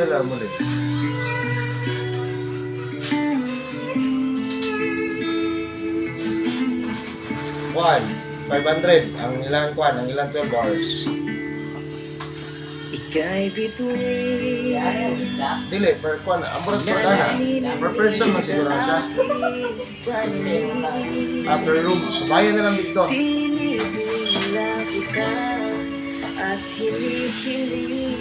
Dala mo rin. One, 500 ang ilang kwan, ang ilang 12 hours. Ika'y bituin. Dili, per kwan, ang murag per dana. Per person man siguro na siya. Ah, per room. So, bayan na lang dito. Tinitila kita at hinihiling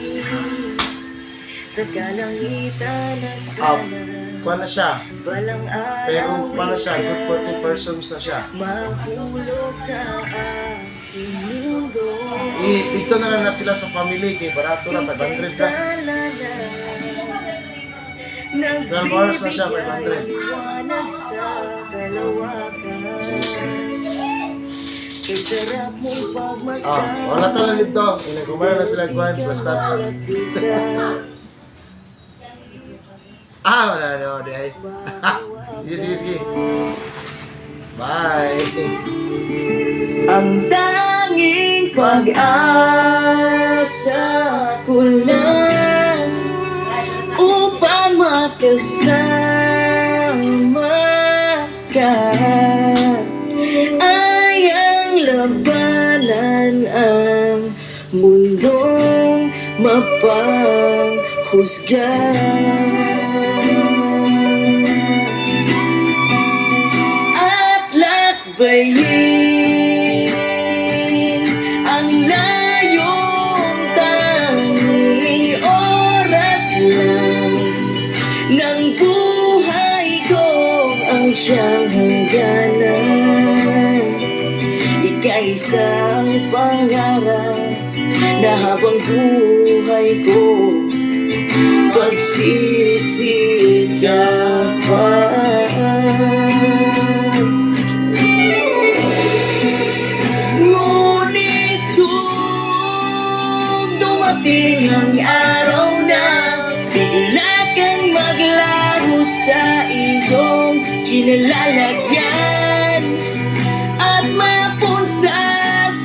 sa kalangitan na sana Kwan na siya. balang Pero araw kwan na siya, good for two ika'y persons na siya. mahulog sa aking mundo. Eh, dito na lang na sila sa family kay barato na 500 ka. 12 hours na siya, 500. Liwanag sa kalawakan. Kay sarap mong pagmasdan. Ah, wala ta lang dito. Inagumara na sila kwan, basta. Ah, wala na, di ay. Sige, sige, sige. Bye. Ang tanging pag-asa ko lang upang makasama ka ay ang labanan ang mundong mapanghusga at lakbayin ang layong tanging oras lang ng buhay ko ang siyang hangganan. Ika'y isang pangarap na habang buhay ko pagsisikapan. Ngunit kung dumating ang araw na bigla kang maglaho sa iyong kinalalagyan at mapunta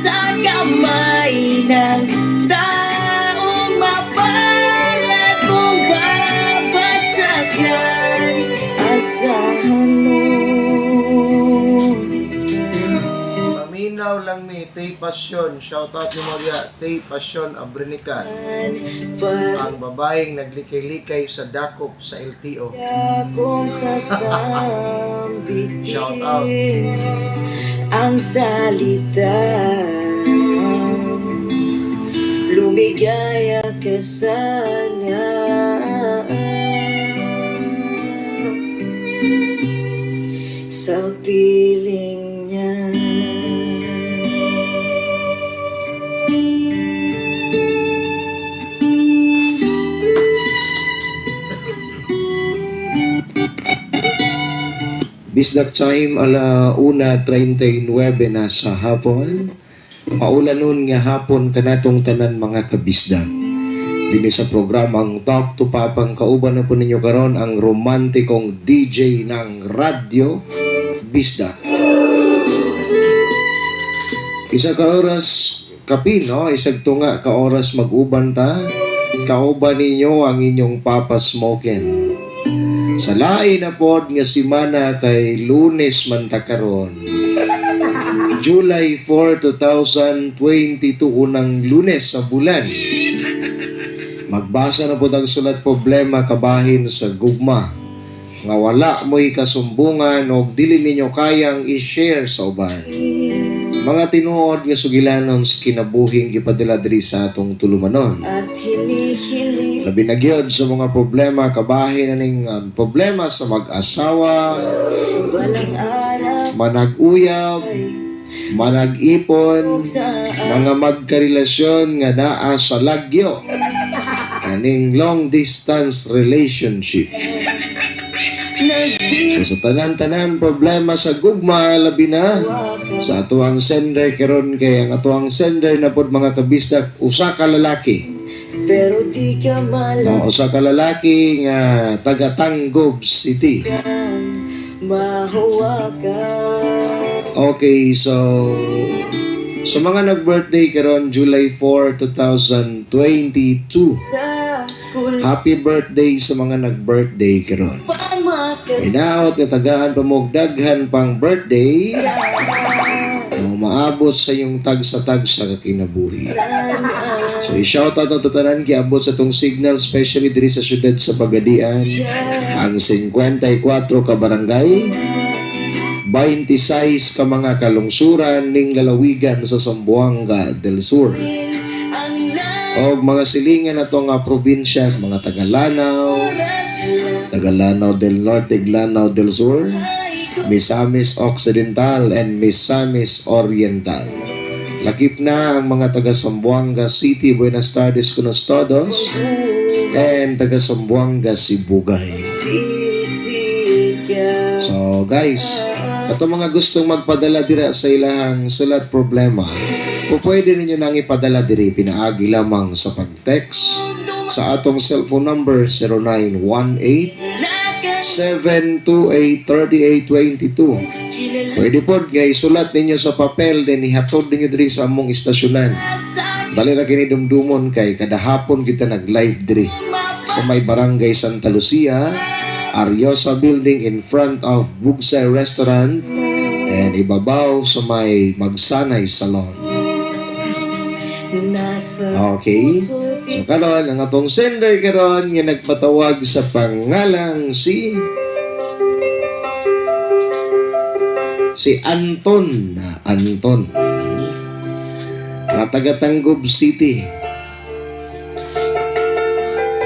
sa kamay ng taong mapalad mong babagsakan, asahan mo. Paminaw lang ni Tay Passion. Shout out ni Maria. Tay Passion Abrenica. Ang babaeng naglikay-likay sa dakop sa LTO. Kung sasambitin Shout out. ang salita, lumigaya ka sana sa piling niya. Bisdak time 1:39 na sa hapon. Maulan nun nga hapon kanatong tanan, mga kabisdak. Dinhi sa programang Talk to Papang, kauban na po ninyo karon ang romantikong DJ ng Radyo Bisdak. Isa ka oras kapin, no? Isag tunga ka oras mag-uban ta. Kauban ninyo ang inyong Papa Smokin. Sa lain na pod nga simana kay Lunes man ta karon. July 4, 2022, unang Lunes sa bulan. Magbasa na pod ang sulat problema kabahin sa gugma nga wala mo'y kasumbungan o dili ninyo kayang i-share sa uban. Mga tinuod nga sugilanon sa kinabuhing gipadala diri sa atong tulumanon. At hinihiling Labi na gyud sa mga problema kabahin aning problema sa mag-asawa, balang araw manag-uyab, ay manag-ipon, sa mga magkarelasyon nga naa sa lagyo. Aning long distance relationship. nagbibigay So, sa tanan-tanan problema sa gugma, labi na sa atuang sender karon kay ang atuang sender na pod, mga kabisdak, usa ka lalaki. Pero di ka No, usa ka lalaki nga taga Tanggob City. malakan mahawakan. Okay, so Sa mga nag-birthday karon July 4, 2022. Sa Happy birthday sa mga nag-birthday karon. kulpang makas Hinaot nga tagaan pa mo og daghan pang birthday o maabot sa iyong tag sa kinabuhi. So i-shoutout ang tatanan giabot sa tong signal, especially diri sa syudad sa Pagadian, ang 54 ka barangay, 26 ka mga kalungsuran ning lalawigan sa Zamboanga del Sur. Ang Og mga silingan na nga probinsya, mga taga Lanao, taga Lanao del Norte, Lanao del Sur, Misamis Occidental and Misamis Oriental. Lakip na ang mga taga Zamboanga City, buenas tardes kunos todos, and taga Zamboanga Sibugay. Sisigaw. So guys, ato mga gustong magpadala dira sa ilahang sulat problema, po pwede ninyo nang ipadala diri pinaagi lamang sa pag-text sa atong cellphone number 0918 728 3822. Pwede po nga isulat ninyo sa papel, then ihatod ninyo diri sa among istasyonan. Dali ra kini dumdumon kay kada hapon kita nag-live diri sa may Barangay Santa Lucia, Ariosa Building in front of Bugsay Restaurant and ibabaw sa may Magsanay Salon. Nasa Okay? puso't So karon ang atong sender karon nga nagpatawag sa pangalang si Anton, Anton nga taga Tangub City.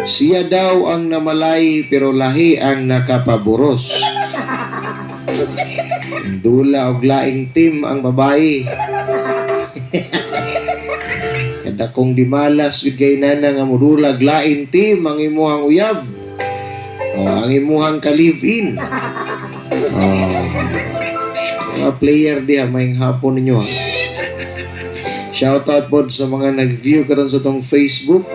Siya daw ang namalay pero lahi ang nakapaburos. Dula og laing team ang babae. Kada kong dimalas gud kay nana nga mudulag lain team ang imuhang uyab. O ang imuhang ka-live-in. O, mga player diha, maayong hapon ninyo ha. Shoutout po sa mga nag-view karon sa tong Facebook,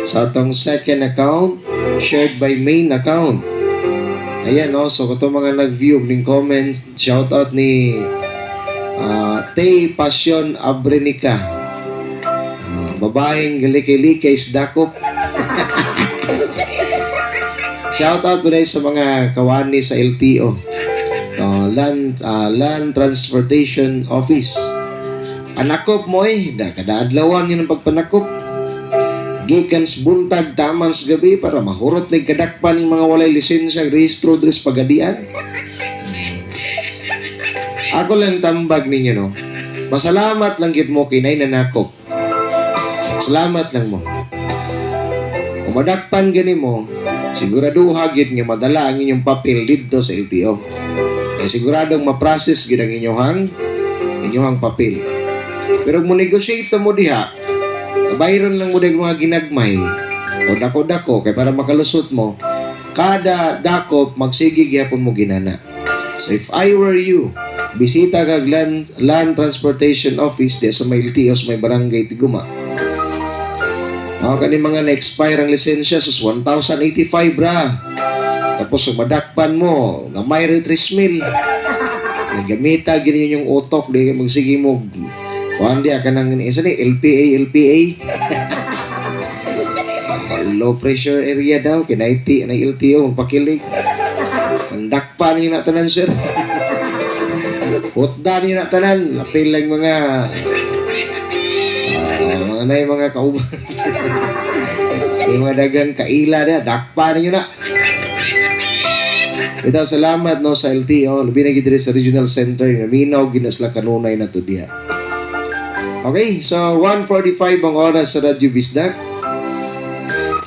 sa atong second account shared by main account. Ayan no, so kato mga nag-view ning comment, shoutout ni Tay Passion Abrenica. Babaeng galikay-likay sa dakop. Shoutout po sa mga kawani sa LTO. Land Transportation Office. Panakop mo eh. Da, kada adlawan yun ang pagpanakop. Gikan sa buntag taman sa gabi para mahurot ni kadakpan ng mga walay lisensya rehistro diri sa Pagadian. Ako lang tambag ninyo no. Masalamat lang gid mo kinay nanakop. Salamat lang mo. Kung madakpan gani mo, siguraduha gid nga madala ang inyong papel didto sa LTO. Kaya siguradong ma-process gid ang inyong papel. Pero kung mo negotiate mo diha, bayron lang mo dahil mga ginagmay o dako-dako kay para makalusot mo, kada dakop magsige gyapon mo ginana. So if I were you, bisita kag Land Transportation Office di sa may LTO sa may Barangay Tiguma. Ako kani mga na-expire ang lisensya sus 1,085 ra. Tapos kung madakpan mo, gamay ra 3,000. Nagamita gini yung utok di kay magsige mo kuan di ka nang isa ni LPA LPA. Low pressure area daw kinaiti na LTO magpakilig. Ang dakpan niyo na tanan, sir. Hutda niyo na tanan. Apil lang mga nay mga kauban. Yung mga dagang kaila na, dakpa ninyo na. Ito, salamat no sa LTO, labi na gid diri sa Regional Center, naminaw ginasla kanunay na to diha. Okay, so 1:45 ang oras sa Radyo Bisdak.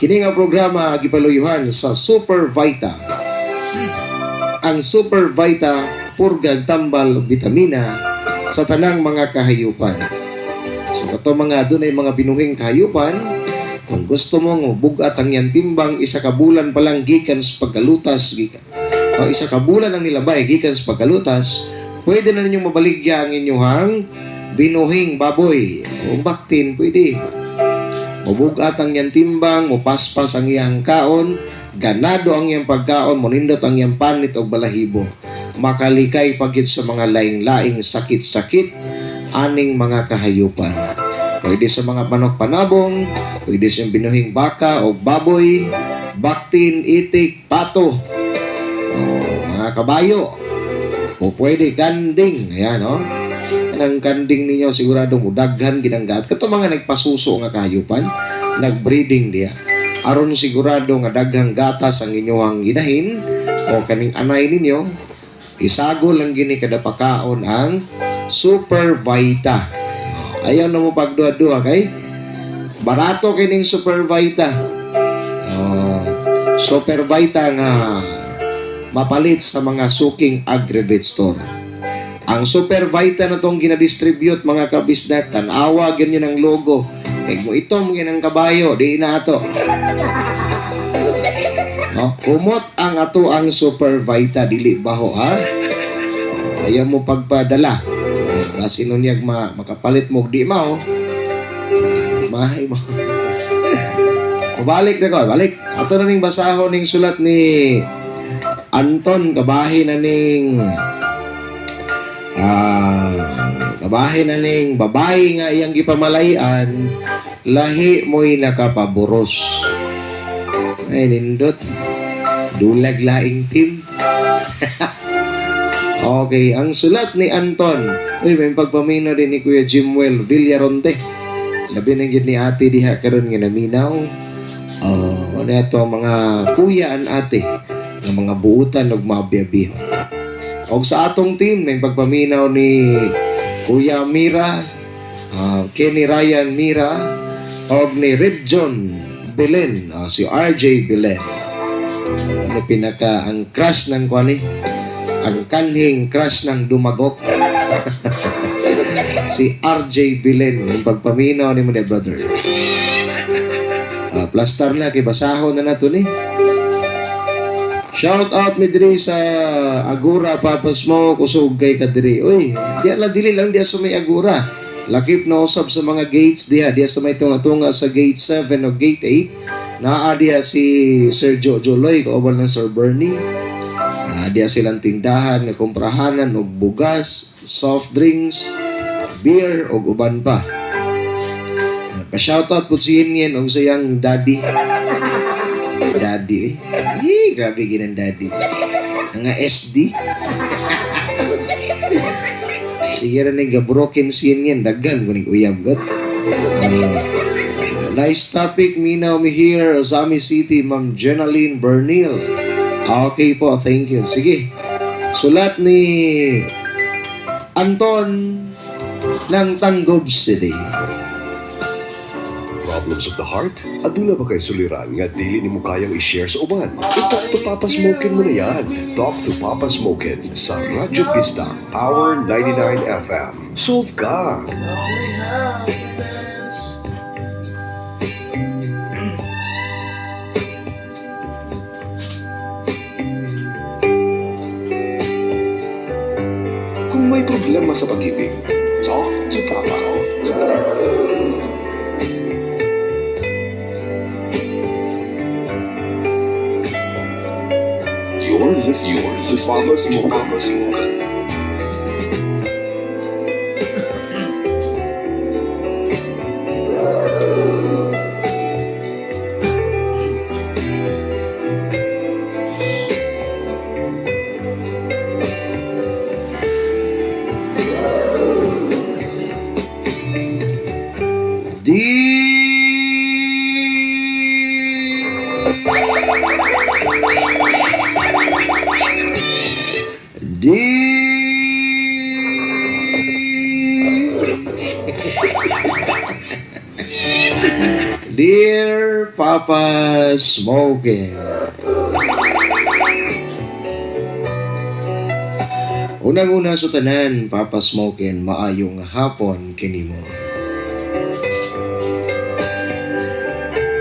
Kini nga programa gipaluyuhan sa Super Vita. Ang Super Vita, purgag tambal ug bitamina sa tanang mga kahayupan. So kato mga dunay mga binuhing kahayupan, kung gusto mong bugat ang yan timbang 1 ka bulan pa lang gikan sa pagkalutas, gikan o 1 ka bulan ang nilabay gikan sa pagkalutas, pwede na ninyong mabaligya ang inyong binuhing baboy o baktin, pwede. Mabugat ang iyang timbang, mupaspas ang iyang kaon, ganado ang iyang pagkaon, monindot ang iyang panit o balahibo. Makalikay pagit sa mga laing-laing sakit-sakit. Aning mga kahayupan. Pwede sa mga manok panabong, pwede sa binuhing baka o baboy, baktin, itik, pato, o mga kabayo, o pwede kanding. Ayan, no? Ang kanding ninyo sigurado mo daghan ginanggat. Kato mga nagpasuso nga kahayupan, nagbreeding diya. Aron sigurado nga daghang gatas ang inyong ginahin o kaning anay ninyo, isagol lang gini kada pakaon ang Super Vita. Ayaw na mo pagduha-duha kay barato kining Super Vita. Oh, Super Vita nga mapalit sa mga suking agrivet store. Ang Super Vita na tong ginadistribute, mga kabisdak, tanawa ganyan ang logo. Kay mo itom ginang kabayo, di na ato. No? Kumot ang ato ang Super Vita, dili baho ha. Oh, ayaw mo pagpadala. Basin unyag makapalit mo og di mao. Mahay mo. Balik na ko, balik. Ato na ning basahon ning sulat ni Anton, kabahin na ning babae nga iyang gipamalayan, lahi mo'y nakapaboros. Ay, nindot. Dulag laing team. Okay, ang sulat ni Anton. Uy, may pagpamino din ni Kuya Jimwell Villaronte. Labi na gyud ni ate diha karon nga naminaw. Oh, ano ato ang mga kuya an ate nga mga buutan og maabiabi. Og sa atong team, may pagpaminaw ni Kuya Mira, Kenny Ryan Mira, og ni Red John Belen, si RJ Belen. Ano pinaka ang crush ng kuan ni? Ang kanhing crush ng dumagok. Si RJ Belen, yung pagpaminaw ni mo ni brother. Plastar na kay basahon na nato ni. Shout out mi diri sa Agora, Papa Smoke, usog kay ka diri. Uy, di lang dili lang diya sa may Agora. Lakip na usab sa mga gates diha, diha sa may tunga-tunga sa gate 7 o gate 8. Naa diha si Sir Jojo Loy kauban ng Sir Bernie. Diha silang tindahan nga komprahanan og bugas, soft drinks, beer ug uban pa. Pa-shoutout po si Yen og sa iyang daddy. Daddy eh. Eh, grabe ginang daddy. Nga SD. Sige ra ning gabroken si Yen, daghan ko ning uyab god. Nice topic, Minaw mi here, Ozami City, Ma'am Jenaline Bernil. Okay po, thank you. Sige. Sulat ni Anton ng Tanggob City. Problems of the heart? Aduna ba kay suliran nga dili nimo kayang i-share sa uban? I-talk to Papa Smokin mo na yan. Talk to Papa Smokin sa Radyo Pista Power 99 FM. Solve ka! Only happiness. Kung may problema sa pag-ibig, talk to Papa. You're listening to Papa Smokin. Papa Smokin. Di Di Dear Papa Smoking. Unang-una sa tanan, Papa Smoking, maayong hapon kinimo.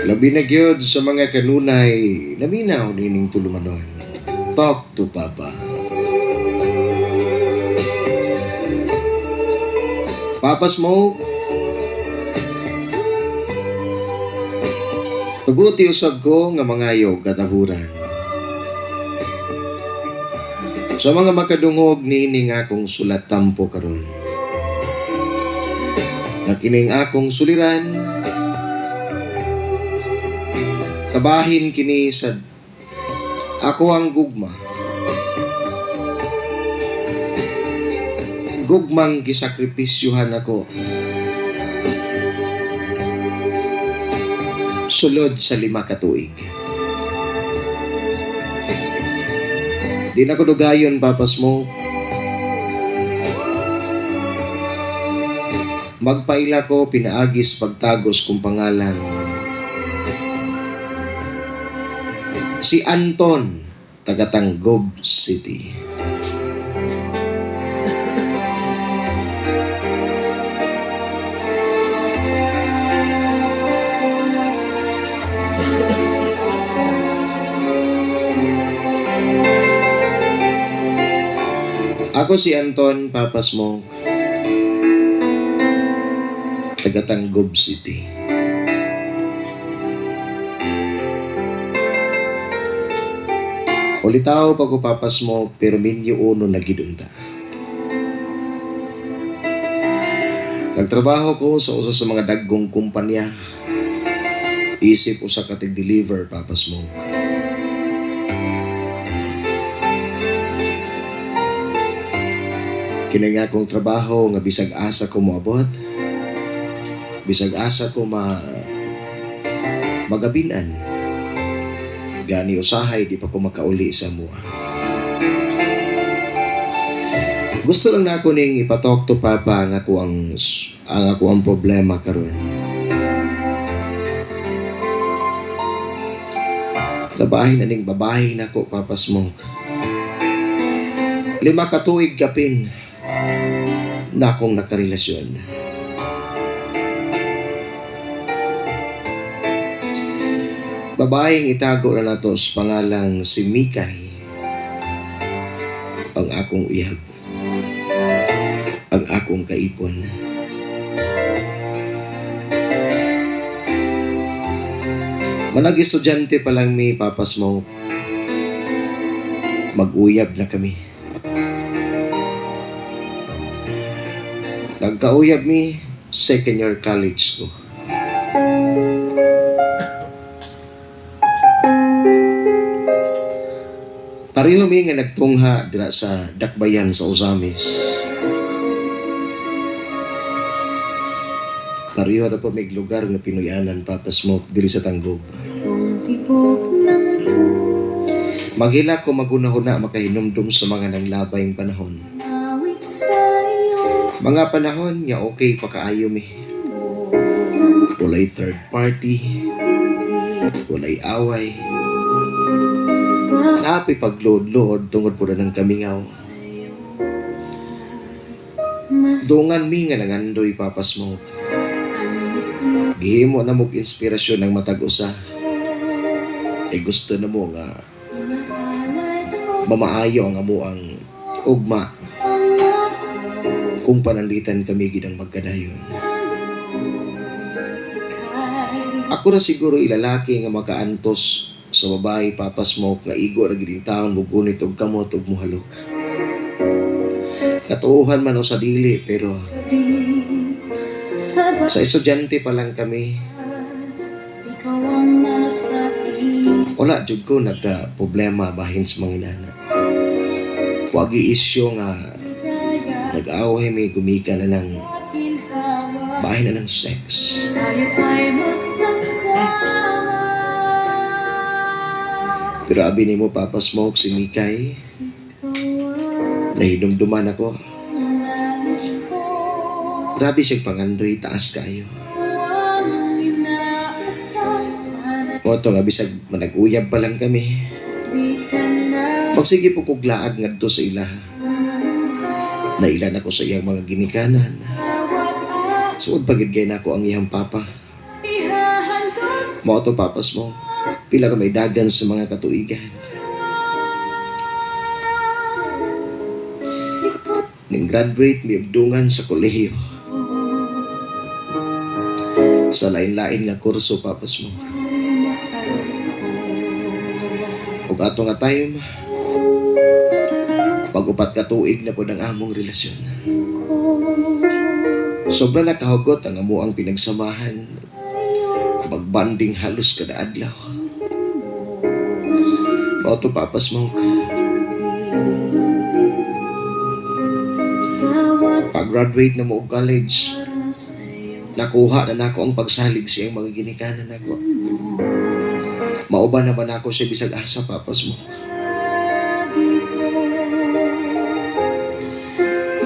Labi na gyud sa mga kanunay, naminaw nining tulumanon. Talk to Papa. Papa Smoke, tuguti usab ko nga mangayo katahuran. Sa mga makadungog niini nga akong sulat tampo karon. Nga kining akong suliran, kabahin kini sa ako ang gugma. Gugmang gisakripisyuhan ako sulod sa 5 ka tuig. Di na ko dugayon, Papa Smoke. Magpaila ko pinaagis pagtagos kong pangalan. Si Anton, taga Tanggob City. Ako si Anton, Papa Smoke. Taga Tanggob City. Ulitaw pa ko, Papa Smoke, pero minyo uno na gidunta. Nagtrabaho ko sa usa sa mga daggong kumpanya. Isip usa ka tig-deliver, Papa Smoke. Kini nga akong trabaho nga bisag asa ko moabot, bisag asa ko magabinan. Gani usahay di pa ko makauli sa mua. Gusto lang nako ning ipatalk to Papa ang ako ang problema karon. Labahin na ning babae nako, Papa Smoke. 5 ka tuig kapin na akong nakarelasyon. Babaeng itago na nato sa pangalang si Mikay. Ang akong uyab. Ang akong kaipon. Manag estudyante pa lang mi, Papa Smoke. Mag-uyab na kami. Nagkauyab mi, second year college ko. Pareho mi nga nagtungha dira sa Dakbayan sa Ozamis. Pareho na po may lugar nga Pinoyanan, Papa Smoke, diri sa Tanggob. Itong tibok ng puso. Maghila ko magunahuna makahinumdum sa mga nanglabayng panahon. Awit sa'yo. Mga panahon nga okay pa kaayo mi. Walay third party, walay away. Napi pagload-load tungod po na ng kamingaw. Dungan mi nga nangandoy, Papa Smoke. Gihimo na mo'g inspirasyon ang matag usa. Ay gusto na mo nga mamaayo ang amo ang ugma kung pananglitan kami gid ang magkadayon. Ako ra siguro ilalaki nga makaantos sa babae, Papa Smoke, nga igo ra gid taon mo gunit og kamot og muhalok. Katuohan man o sa dili, pero sa estudyante pa lang kami, wala jud ko nagka problema bahin sa mga inana. Wag isyo nga nag-away may gumika na ng bahin na ng sex. Tayo ay magsasama. Pero abi nimo, Papa Smoke, si Mikay, nahinumduman ako. Nais ko. Grabe siyang pangandoy, taas kayo. Ang inaasam sana. Moto nga bisag manag-uyab pa lang kami. Di ka na Magsige po kog laag ngadto sa ilaha. Nailan ako sa iyang mga ginikanan. Bawat Suod pagid kay nako ang iyang papa. ihahandog Mao to, Papa Smoke. Pila ra may dagan sa mga katuigan. Ning graduate mi ugdungan sa kolehiyo. Sa lain-lain nga kurso, Papa Smoke. Ug ato nga time, pag-upat ka tuig na pod ang among relasyon. Sobra nakahugot ang amuang pinagsamahan. Magbanding halos kada adlaw. Mao to, Papa Smoke. Bawat Pag-graduate na mo og college, para sa'yo. Nakuha na nako ang pagsalig sa iyang mga ginikanan nako. Mauban naman ako siya bisag asa, Papa Smoke. Lagi ko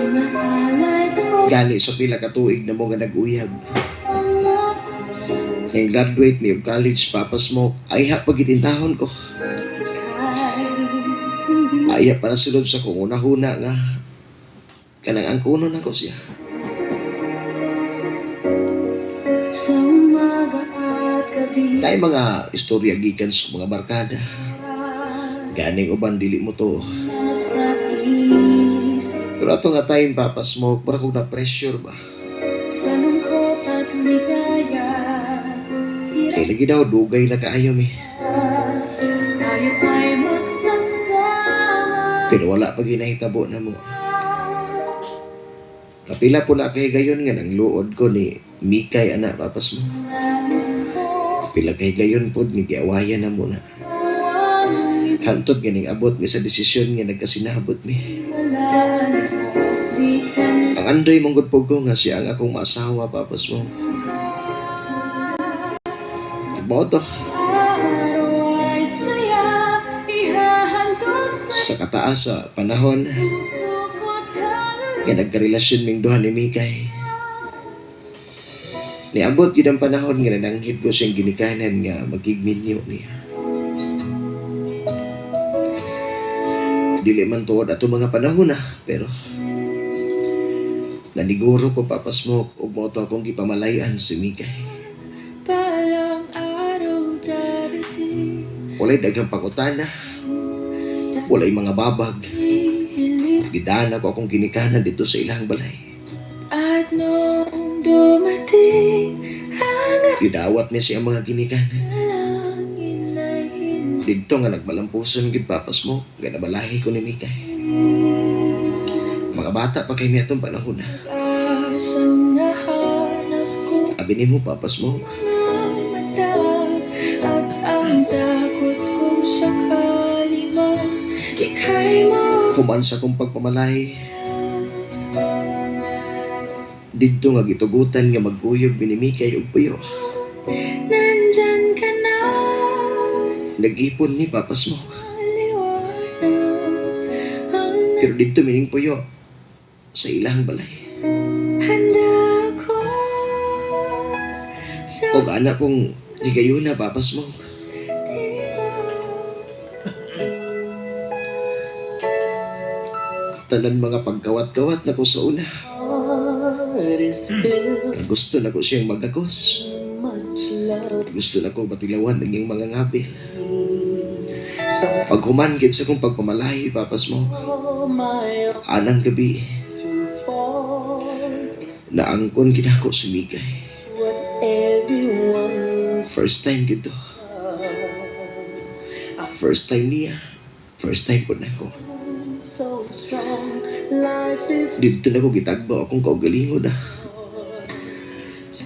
inaalay ko Gani sa pila ka tuig na mo nga nag-uyab. ang ako. Nang graduate mi og college, Papa Smoke, ay ha pagitintahon ko. Kay hindi Ay pa nasulod sa kong una-huna nga kanang ang kuno nako siya. Sa umaga at gabi. Tay mga istorya gikan sa mga barkada. Ganing uban dili mo to. Nasa isip. Pero ato nga time, Papa Smoke, para kong na pressure ba. Sa lungkot at ligaya. Kay lagi daw dugay na kaayo mi. Tayo ay magsasama. Pero wala pa ginahitabo na mo. Kapila po na kay gayon nga nang luod ko ni Mikay ana, Papa Smoke. Nais ko Pila kay gayon pod ni giawayan na muna. ang Hantod nga ning abot mi sa desisyon nga nagkasinabot mi. walaan mo. Di ka Ang andoy manggod po ko nga siya ang akong maasawa, Papa Smoke. Mao to, araw ay saya. Ihahandog sa sa kataas sa panahon puso ko't kaluluwa. nga nagkarelasyon ming duha ni Mikay. Niabot yun ang panahon nga nananghid ko siyang ginikanan nga magigminyo niya. Dili man tuod ato mga panahon na, pero naniguro ko, Papa Smoke, ug mao to akong gipamalayan si Mikay. Balang araw darating. Walay daghang pangutana, walay mga babag. Hihiling. Gidana ko akong ginikanan dito sa ilang balay. At nung dumating ang Gidawat niya siya ang mga ginikanan. alangin ay hindi Didto nga nagmalampuson gid, Papa Smoke, nga nabalahi ko ni Mikay. Mga bata pa kay niya atong panahon na. Asang nahanap ko Abi nimo, Papa Smoke, mga mata. At ang takot kong sakali man ika'y human sa akong pagpamalay, didto nga gitugutan nga magkuyog mi ni Mikay og puyo. Nandyan ka na. Nag-ipon ni Papa Smoke. Liwanag ang Pero didto mining puyo sa ilang balay. Handa ko sa Og ana pong higayuna, Papa Smoke. Tanan mga pagkawat-kawat na ko sa una. Nga gusto na ko siyang magakos. Gusto na ko batilawan ang iyang mga ngabil. Paghuman gid sa kong pagpamalahi, Papa Smoke. Anang gabi, naangkon kinako sumigay. First time gito. First time niya. First time po na ko. Dito na ko gitagba akong kaugalingon na.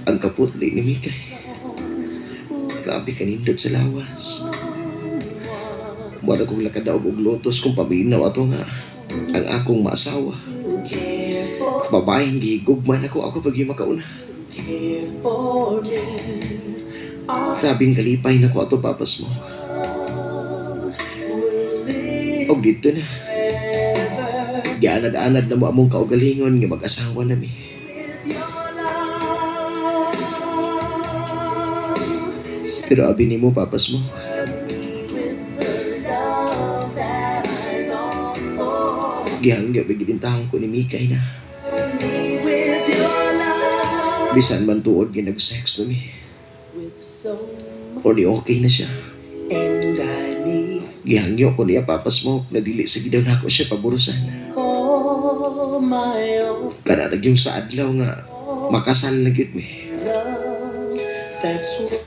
Ang kaputli ni Mikay. Grabe kanindot sa lawas. Wala kong nakadaog og lotos kung paminaw ato nga ang akong maasawa. Babaeng gihigugman ako ako pag makauna. Grabing kalipay na ko ato, Papa Smoke. Og dito na. Gianad-anad na mo among kaugalingon nga mag-asawa na mi. Pero abi nimo, Papa Smoke, gihangyo bigitintahon ko ni Mikay na. Bisan man tuod nga nag-sex na mi. O ni okay na siya. Gihangyo ko niya, Papa Smoke, na dili sa gidaw nako siya paburusan. Kana yung sa adlaw nga makasal na gyud mi.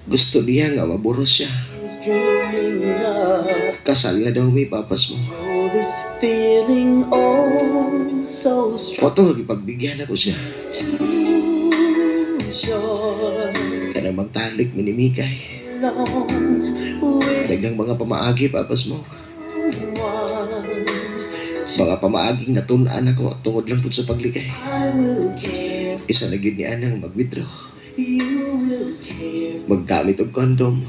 Gusto niya nga maburos siya. Kasal na daw mi, Papa Smoke. Oto nga gipagbigyan ako siya. Short. Kanang magtalik mi ni Mikay. Alone with Daghang mga pamaagi, Papa Smoke. one. Mga pamaaging natun-an ako tungod lang pud sa paglikay. I will care. Isa na gyud ni anang mag-withdraw. You will care. Maggamit og condom.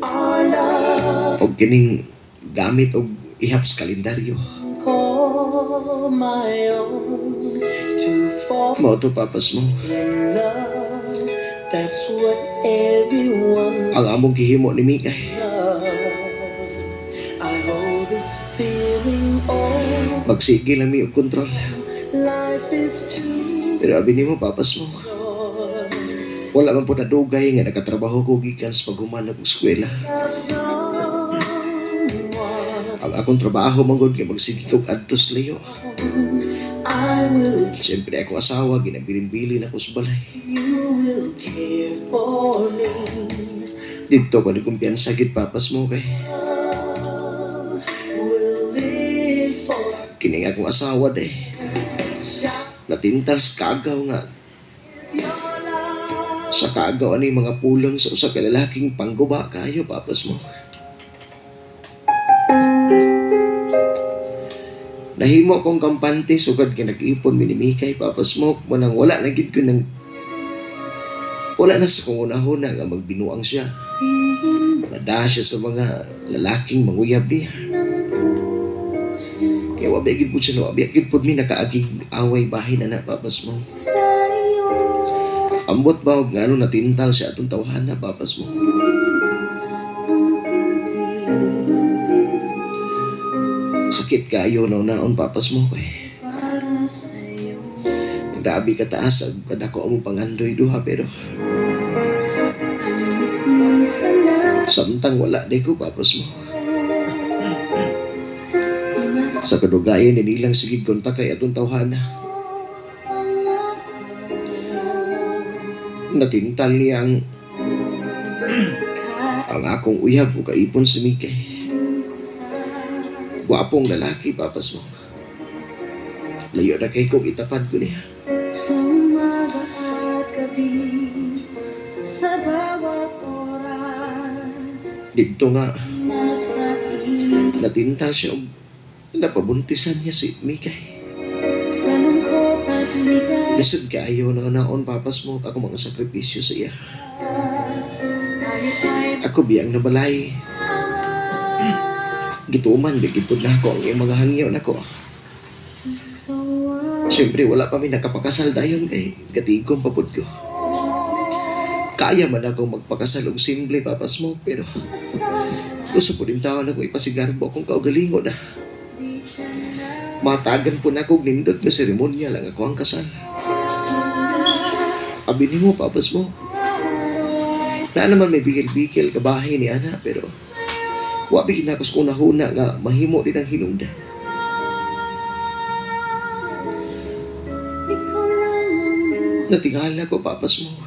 Our love Og kining gamit og ihap sa kalendaryo. Call my own. To fall Mao to, Papa Smoke. in love. That's what everyone Ang among gihimo ni Mikay. does. I hold this feeling all Magsige lang mi og kontrol. life is too Pero abi nimo, Papa Smoke, short. wala man po nadugay nga nakatrabaho ko gikan sa paghuman og eskwela. Love someone. Ang akong trabaho manggod nga magsige kog adtos layo. I will Siyempre akong asawa ginabilin-bilin ako sa balay. You will care for me. Didto ko ni kumpiyansa gid, Papa Smoke, kay Love will live for kini nga akong asawa day. shout Natintal sa kagaw nga your love. sa kaagaw ani mga pulang sa usa ka lalaking pangguba kayo, Papa Smoke. Nahimo kong kampante sugad kay nag-ipon mi ni Mikay, Papa Smoke, manang wala na gid ko nang wala na sa kong unahuna nga magbinuang siya. Nada siya sa mga lalaking manguyab niya. Ng puso Kaya wa gid po siya, wa gid po mi nakaagig away bahin na, Papa Smoke. sa'yo. Ambot ba og ngano natintal siya atong tawhana, Papa Smoke? Ang pinti Sakit kayo na naon, Papa Smoke, eh. para sa'yo. Grabe kataas ang kadako among pangandoy duha, pero Ang ngiti sa lahat. Samtang wala di ko, Papa Smoke. Mga Sa kadugayan nilang sigig kontak kay atong tawhana. pangako. Natintal niya ang ang akong uyab o kaipon si Mikay. Ko sa Gwapong lalaki, Papa Smoke. Layo na kay kong itapad ko niya. Sa umaga at gabi, sa bawat oras, Dito nga, nasa iyo. natintal siya og napabuntisan niya si Mikay. Sa lungkot at ligaya, Lisod kaayo na naon, Papa Smoke, ako mga sakripisyo sa iya. tayo ay Ako biyang nabalay. Gituman, bigid po na ako ang iyang mga hangyo nako. Siyempre, wala pa mi nakapakasal dayon kay gatigom pa pud ko. Kaya man akong magpakasal og simple, Papa Smoke, pero gusto po din taon ako ipasigarbo akong kaugalingon na. Matagan po na ako og nindot nga seremonya lang ako ang kasal. Abi nimo, Papa Smoke. Na naman may bigil-bigil kabahin ni ana, pero wa bigil na ako sa unahuna nga mahimo din ang hinungdan. Ikaw lang ang buhay Natingala ko, Papa Smoke.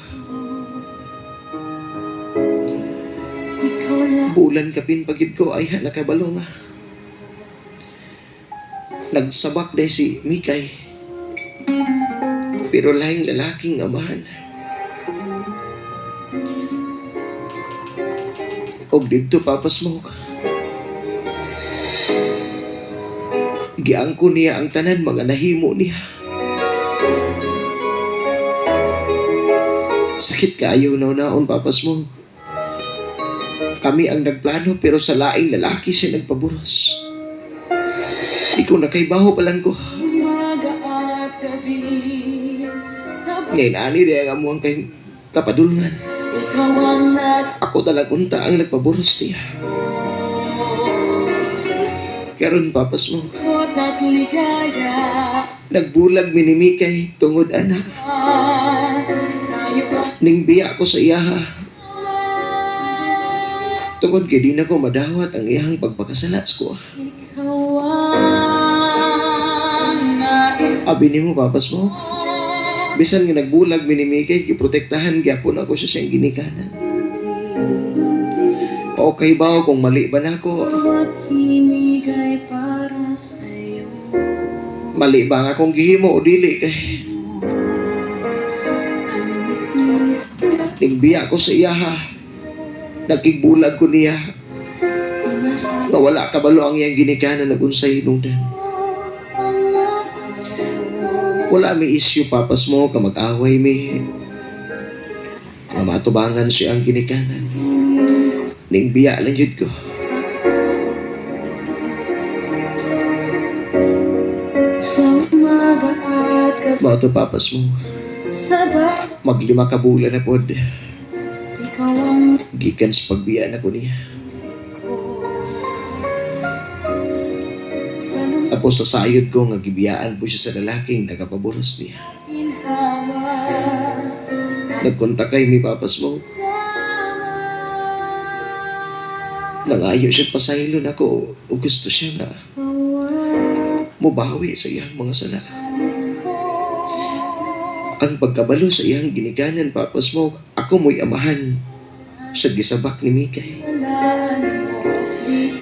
Ikaw lang Bulan kapin pagid ko ay nakabalo nga. Nagsabak day si Mikay. Pero lahing lalaking amahan. Og didto, Papa Smoke. Giangko niya ang tanan mga nahimo niya. Sakit kaayo na naon, Papa Smoke. Kami ang nagplano pero sa laing lalaki siya nagpaburos. Ikaw na kay baho pa lang ko. Umaga at gabi sa Ngayon ani di ang amuang kay kapadulngan. Ikaw ang nasa Ako talag unta ang nagpaburos niya. Karon, Papas mo, lungkot at ligaya. Nagbulag minimikay tungod ana. Tayo ay Ning biya ko sa iyaha. Tungod kay di na ko madawat ang iyahang pagpakasala sa ko. Ikaw ang nais Abi nimo, Papas mo, bisan nga nagbulag minimikay, giprotektahan gyapon ako siya siyang ginikanan. Okay ba kung mali ba nako? Bawat himig ay para sa'yo. Mali ba ang akong gihimo o dili kay Ang ngiti Ningbiya ko sa iyaha. Nakigbulag ko niya. Nga wala kabalo ang iyang ginikanan nagunsay hinungdan. Wala may issue, Papas mo, ka mag-away mi. Nga matubangan siya ang ginikanan. Ningbiya lang yun ko. Sa umaga at gabi Mao to, Papas mo. sa bawat Maglima ka bulan na pod. ikaw ang Gikan sa pagbiya na ko niya. ko. Sa Tapos sa sayod ko nga gibiyaan po siya sa lalaking nagapaboros niya. ginhawa Nagkontak kay mi, Papas mo. Nangayo siya pasaylo nako o gusto siya nga mubawi sa iyang mga sala. Ang pagkabalo sa iyang ginikanan, Papas mo, ako mo'y amahan sa gisabak ni Mikay.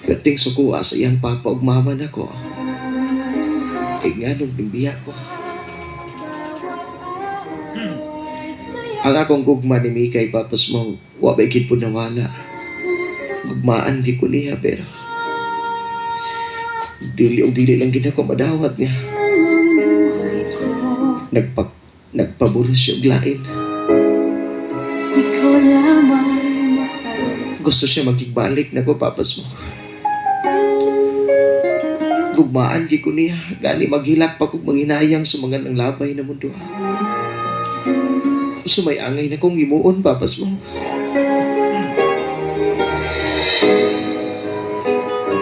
Perting sukuha sa iyang papa ug mama nako. Kay nganong pimbiya ko. Ang akong gugma ni Mikay, Papas mo, wa ba gid po nawala. Gugmaan di ko niya pero dili og dili lang gid ako madawat niya. Nagpaburo siya og lain. Ikaw lamang mahal. Gusto siya magkigbalik nako, Papas mo. Gugmaan gi ko niya. Gani maghilak pa kog manghinayang sa mga nang labay na mundo. Sumay angay na kong himuon, Papas mo.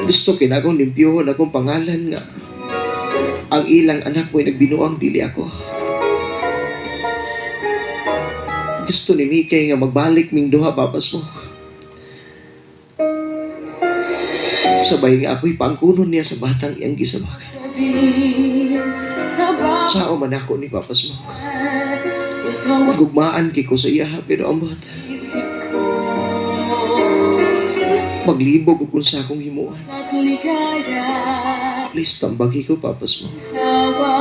Gusto kinakong limpyuhon akong pangalan nga ang ilang anak mo'y nagbinuang dili ako. Gusto ni Mikay nga magbalik ming duha, Papas mo. Sabay nga ako'y pangkunon niya sa batang iyang gisabak. Gabi sa bawat Sao man ako ni Papas mo. ikaw ang Gugmaan kay ko sa iya pero ambot. isip ko. Maglibog og unsa akong himuon. At ligaya Please tambagi ko, Papas mo. hawa,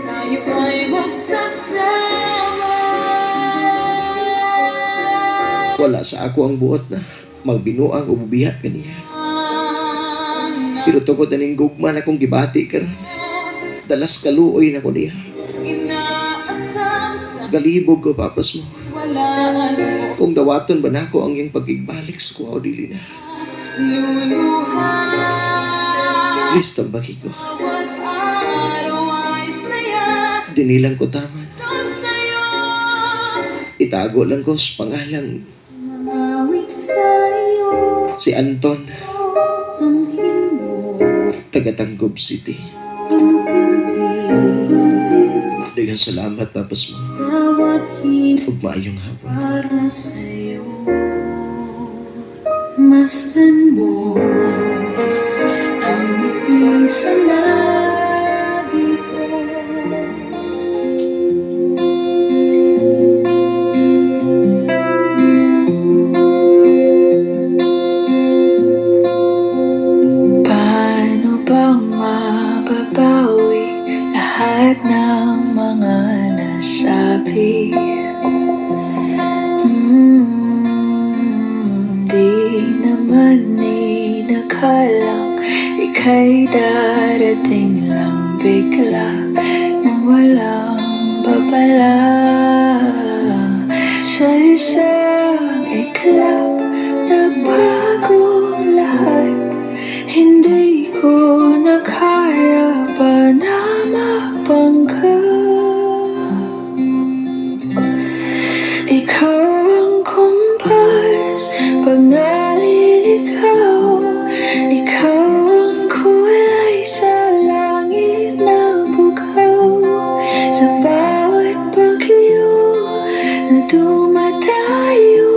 tayo ay magsasama. Wala sa ako ang buot na magbinuang o bubiya kaniya. Pero tungod na ning gugma na akong gibati karon. Dalas kaluoy na ko niya. Inaasam sa Galibog ko, Papas mo. walaan mo. Kung dawaton ba nako ang iyang pagigbalik sa kuha o dili na. Luluha Please tambagi ko. bawat araw ay saya Dinilang ko tama. tong sa'yo. Itago lang ko sa pangalang Mangawit sa'yo, si Anton, damhin mo taga Tanggob City. ang hindi Daghang salamat, Papas mo. bawat hindi Ug maayong hapon. para sa'yo. Masdan mo ang ngiti sa labi ko. Paano bang mababawi lahat ng mga nasabi? Di naman inakalang ika'y darating lang bigla nang walang babala. Sa isang iklap, nagbago lahat. Hindi ko na kaya pa na magpangka. Ikaw ang kumpas pag naliligaw. Ikaw ang kulay sa langit na bukaw. Sa bawat bagyo na dumadayo,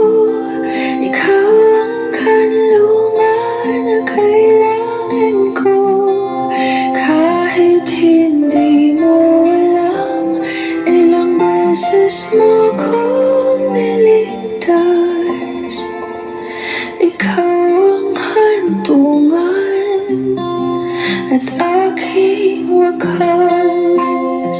ikaw ang kanlungan na kailangan ko. Kahit hindi mo alam, ilang beses mo kong niligtas. Ikaw ang hantungan at aking wakas.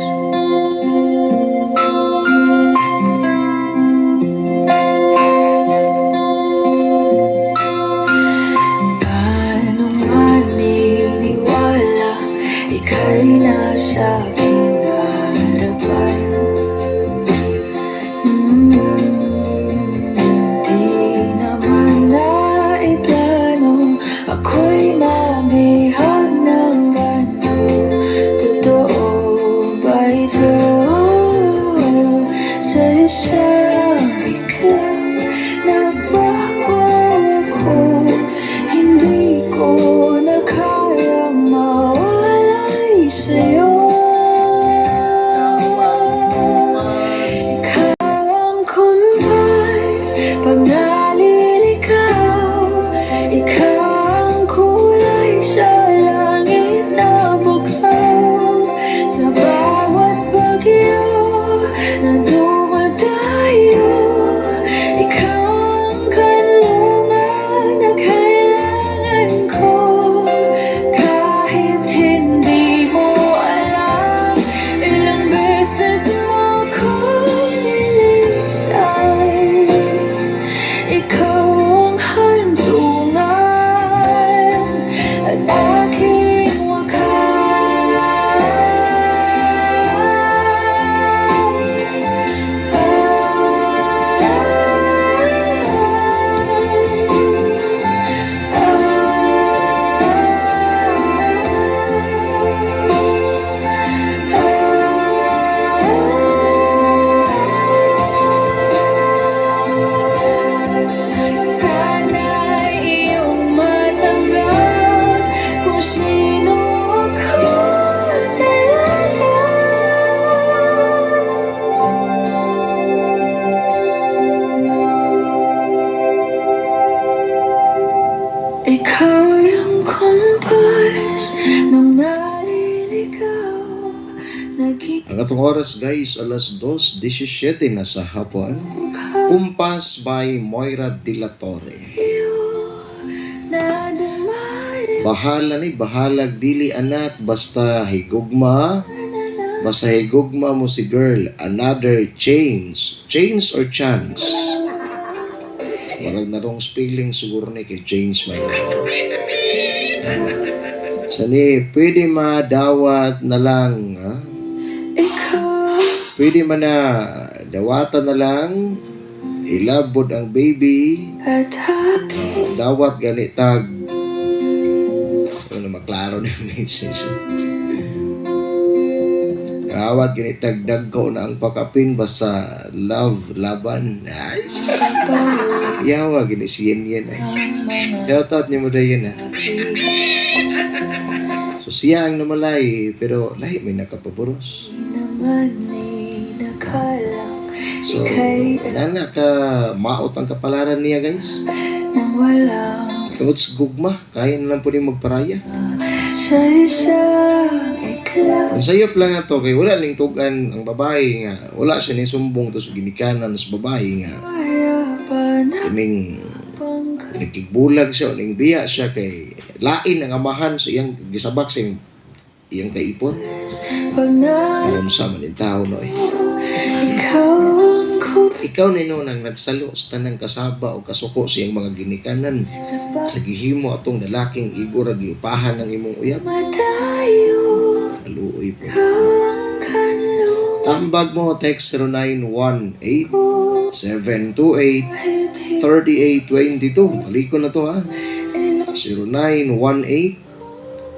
Nung naliligaw. Naging Ang atong oras, guys, alas 2:17 na sa hapon. Kumpas by Moira De La Torre. Na dumayo. Bahala ni, bahalag dili anak, basta higugma. Basta higugma mo si girl, another change. Change or chance? Marag na wrong spelling siguro ni kay James man. Sani, pwede madawat na lang, ha? Ikaw. Pwede man na dawatan na lang, ilabod ang baby, At aking dawat gani tag ano, maklaro ni message. Dawat gani tag dagko na ang pakapin, basta love laban. Ay, yawa gini si Yen Yen ay. Shout out ni mo dayon ha. So siya ang namalay pero lahi may nakapaburos. Naman ay nakalang So Ika'y nana ka maot ang kapalaran niya, guys. nang walang Tungod sa gugma, kaya na lang po ni magparaya. Sa isang iklap. Ang sayop lang ato kay wala ning tugan ang babae nga wala siya ni sumbong to sa ginikanan sa babae nga Kaya pa na kining pang nagkigbulag siya o ning biya siya kay lain ang amahan sa iyang gisabak sa iyang kaipon. Pag na Alam sa man in tao no eh. Ikaw ang Ikaw nino nang nagsalo sa tanang kasaba o kasuko sa iyang mga ginikanan sa sa gihimo atong lalaking igor giupahan ng imong uyab. Madayo. Kaluoy po. Ikaw ang kanlungan Tambag mo, text 0918 ko. 728 Kahit 3822. Baliko na to ha. ilong 0918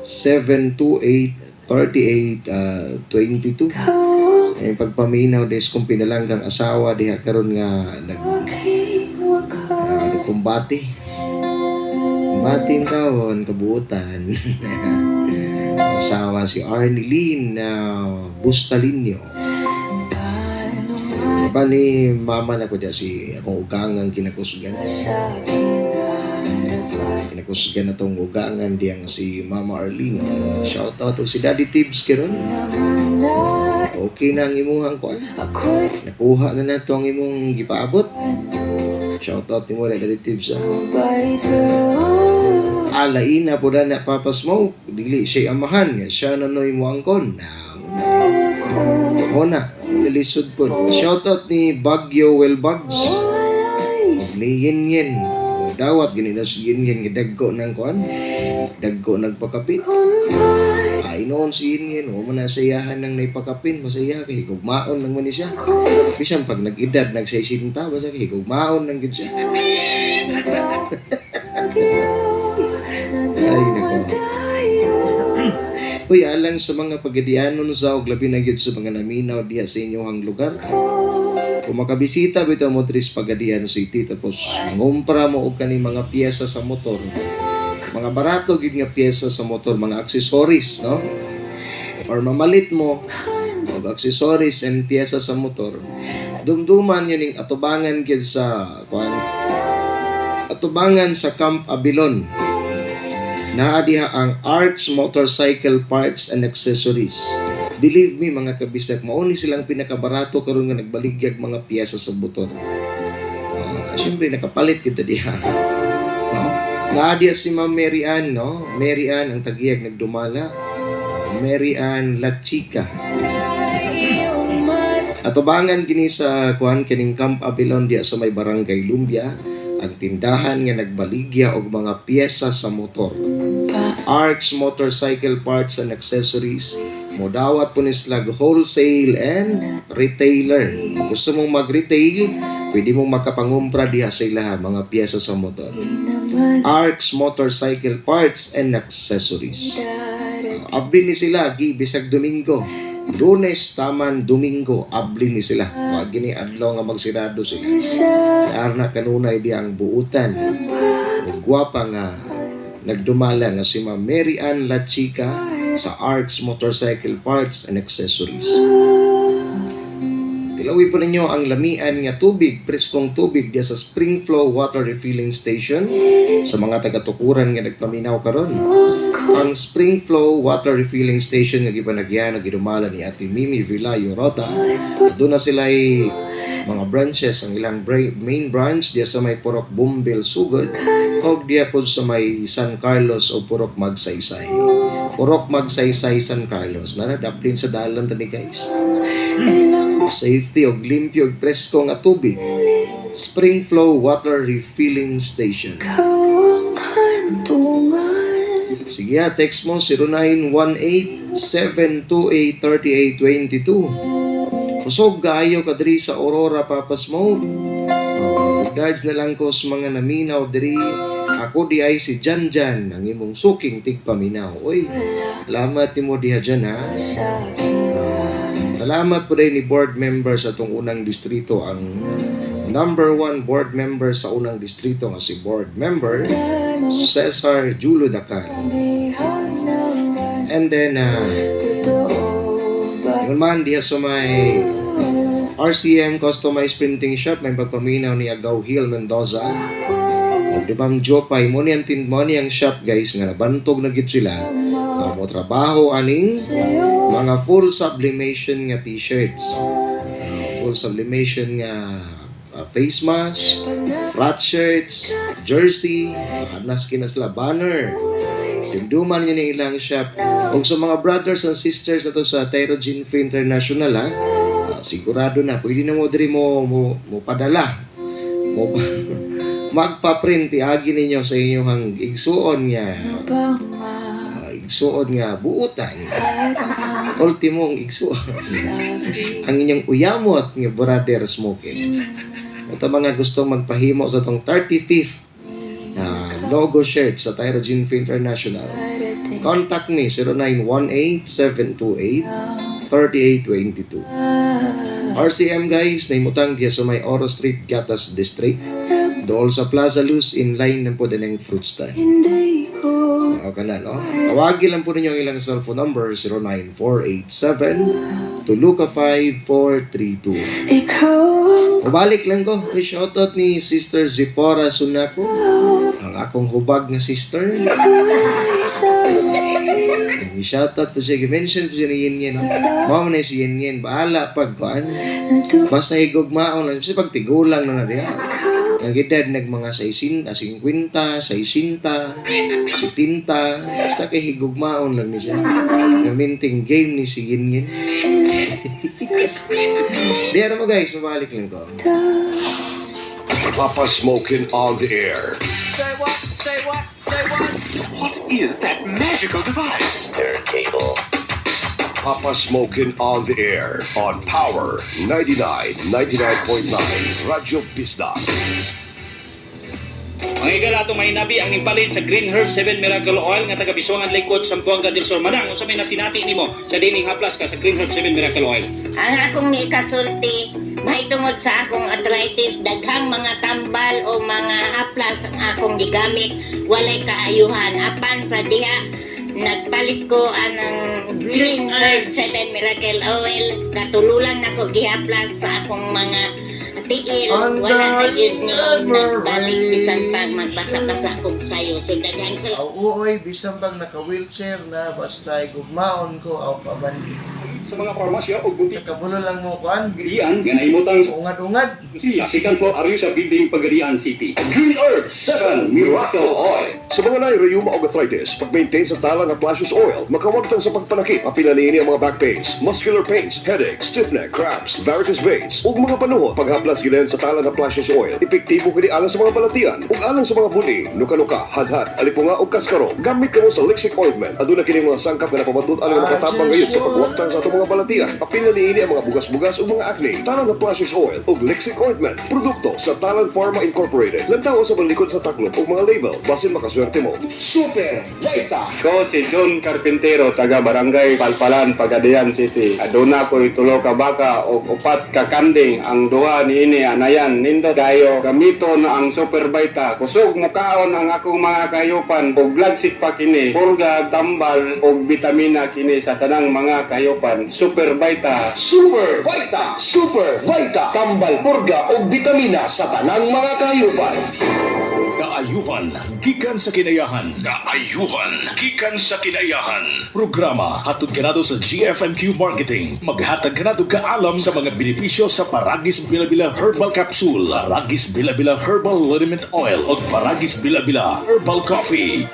728 3822. Ikaw ang Eh, pagpaminaw des kung pinalanggang asawa diha karon nga nag aking wakas. Nagkumbate. Kumbate taon kabuotan. Asawa si Arnilyn na Bustalinyo. Paano nga Ba ni mama na ko diya si akong ugangan kinakusgan. Sa aking harapan? Kinakusgan na tong ugangan diya nga si Mama Arlene. Shout out to si Daddy Tibbs karon. Naman na Okay na ang imuhang kuan. ako'y Nakuha na nato ang imong gipaabot. Shout out nimo Daddy Tibbs. Ah. Ba ito? Alaina po na na Papa Smoke. Dili siya amahan. Nga siya na noy mo angkon. Na, mo na. Lisod po. Shout out ni Bagyo Wellbugs. Walay Ug ni Yin Yin. Dawat gani na si Yin Yin nga dagko ng kuan. Dagko nagpakapin. Kumpay Ay noon si Yin Yin. Wa man na sayahan ng naipakapin. Masaya kay higugmaon lang man ni siya. Bisan pag nag-edad nagsisinta basta kay higugmaon lang gid siya. Na Ay, nako. dumadayo. Uy, alang sa mga pagadianon sa og labi na gyud sa mga naminaw diha sa inyong lugar. Kung makabisita bitaw mo diri sa Pagadian City tapos mangumpra mo og kani mga piyesa sa motor. Mga barato gyud nga piyesa sa motor, mga accessories, no? Or mamalit mo og accessories and piyesa sa motor. Dumduman yun ning atubangan gyud sa kuan, atubangan sa Camp Abilon. Naa diha ang Arts Motorcycle Parts and Accessories. Believe me, mga kabisdak, mao ni silang pinakabarato karon nga nagbaligyag mga piyesa sa motor. Siyempre nakapalit kita diha. No? Naa diha si Ma'am Mary Ann, no? Mary Ann ang tagiyag nagdumala. Mary Ann La Chica. Atubangan kini sa kuan kining Camp Abilon diha sa may Barangay Lumbia, ang tindahan nga nagbaligya og mga piyesa sa motor. Arcs Motorcycle Parts and Accessories. Modawat po ni sila wholesale and retailer. Kung gusto mong mag-retail, pwede mong makapangumpra diha sa ilaha mga piyesa sa motor. Naman Arcs Motorcycle Parts and Accessories. darating. Abli ni sila gi bisag Domingo. Lunes taman Domingo abli ni sila. Wa gini adlaw nga magsirado sila. Sa Arna kanunay di ang buutan. Ug gwapa nga nagdumala nga si Ma'am Mary Ann La Chica sa Arts Motorcycle Parts and Accessories. Tilawi po ninyo ang lamian nga tubig, preskong tubig diya sa Spring Flow Water Refilling Station sa mga taga-tukuran nga nagpaminaw karon. Ang Spring Flow Water Refilling Station nga gipanagyan og gidumala ni Ate Mimi Villayo Rota. Doon na sila mga branches, ang ilang main branch diya sa may Purok Bumbil Sugod o diya po sa may San Carlos o Purok Magsaysay. Purok Magsaysay San Carlos. Naradaplin sa dalan tani, guys. Ilang Safety og limpyo og presko nga tubig. Spring Flow Water Refilling Station. Ikaw ang hantungan. Sige, ah, text mo 0918-728-3822. Kusog kaayo ka diri sa Aurora, Papa Smoke. Regards na lang ko sa mga naminaw diri. Ako di ay si Jan Jan, ang imong suking tigpaminaw. Uy, salamat nimo diha dyan ha. Sa akin. Salamat po din ni board member sa itong unang distrito, ang number one board member sa unang distrito nga si board member Cesar Julo Dacal. Bihag naman. And then, Totoo ba? yun man, diha sa may RCM Customized Printing Shop, may pagpaminaw ni Agaw Hill Mendoza. O di ba, ang Jopay, mo ni ang mo ni ang shop, guys, nga nabantog na gid sila. Mo trabaho aning Sa'yo. mga full sublimation nga t-shirts. Full sublimation nga face mask, flat shirts, jersey, naski na sila banner. Dinduman yun yung ilang shop. Kung sa mga brothers and sisters ato sa Tyro Jinfe International, ha, sigurado na, pwede na mo diri mo padala. Mo magpa-print, iagi ninyo sa inyong igsuon nga Ano ba igsuon nga buutan. at ang Ultimong igsuon. sabi? Ang inyong uyamot nga brother smoking. Ito mga gustong magpahimo sa tong 35th na logo shirt sa Tyro Jinfe International. Parating Contact me 0918-728-3822. RCM, guys, naimutang diya sa may Oro Street, Gatas District. Dool sa Plaza Luz, in line ng po din ang fruit stand. Hindi ko Okay na, no? Tawagin lang po ninyo ang ilang cellphone number 09487 Tuluka 5432. Ikaw ang Mabalik lang ko. Ay, shoutout ni Sister Zipporah Sunako. Ang akong hubag nga sister. kulay sa Ang shoutout po siya. Mention po siya ni Yin Yin. No? Mao man na si Yin Yin. Bahala pag kuan. Basta higugmaon lang. Kasi pag tigulang na na diya. Ang edad nag mga 60, 50, 60, 70. Basta kay higugmaon lang ni siya. Gaminting game ni si Yin Yin. Di ano mo, guys, mabalik lang ko. Papa Smokin on the air. Say what? Say what? Say what? What is that magical device? Turntable. Papa Smokin on the air on Power 99, 99.9 Radyo Bisdak. Mga higala, atong mahinabi ang impalit sa Green Herb 7 Miracle Oil nga taga Bisuangan Likod, Sambuanga del Sur. Manang, unsa may nasinati nimo sa dining haplas ka sa Green Herb 7 Miracle Oil? Ang akong ikasulti, mahitungod sa akong arthritis, daghang mga tambal o mga haplas ang akong gigamit, walay kaayuhan. Apan sa diha, nagpalit ko anang Green Herb 7 Miracle Oil, katululang nako gihaplas sa akong mga tiil, Ang wala na gyud ni nagbalik bisan pag generation. magbasa-basa kog sayo. So daghang salamat. Aw uoy, bisan pag naka-wheelchair na, basta gugmaon ko, aw pabandi. Sa mga parmasya o butik Kabulo lang mo kuan. dian nga nahimutang sa Ungad-ungad. second floor Ariosa Building, Pagadian City. Green Herb 7 Miracle Oil. Sa mga naay rheuma o arthritis, pag-maintain sa tala nga Plashes Oil, makawagtang sa pagpanakit, apila niini ang mga back pains, muscular pains, headache, stiff neck, cramps, varicose veins, ug mga panuhot. Paghaplas gilayon sa tala nga Plashes Oil, epektibo kini alang sa mga balatian ug alang sa mga buni, nuka-nuka, hadhad, alipunga ug kaskaro. Gamit kamo sa Lixic Ointment. Aduna kini mga sangkap nga napamatud-an nga makatabang gayud sa pagwagtang sa atong mga balatian. Apila niini ang mga bugas-bugas ug mga acne. Talan nga Plashes Oil ug Lixic Ointment. Produkto sa Talan Pharma Incorporated. Lantaw sa balikod sa taklob ug mga label. Basin makaswerte mo. Super Vita. Ko si John Carpintero taga Barangay Palpalan, Pagadian City. Aduna ko'y tulo ka baka o upat ka kanding, ang duha niini anayan nindot kayo gamiton ang Super Vita. Kusog mukaon ang akong mga kayupan ug lagsik pa kini. Purga, tambal ug bitamina kini sa tanang mga kayupan. Super Vita. Super Vita. Super Vita. Tambal, purga o bitamina sa tanang mga kayupan. Kaayuhan gikan sa kinayahan. Kaayuhan gikan sa kinayahan. Programa hatod kanato sa GFMQ Marketing. Maghatag kanato kaalam sa mga benepisyo sa Paragis Bila-Bila Herbal Capsule, Paragis Bila-Bila Herbal Liniment Oil ug Paragis Bila-Bila Herbal Coffee.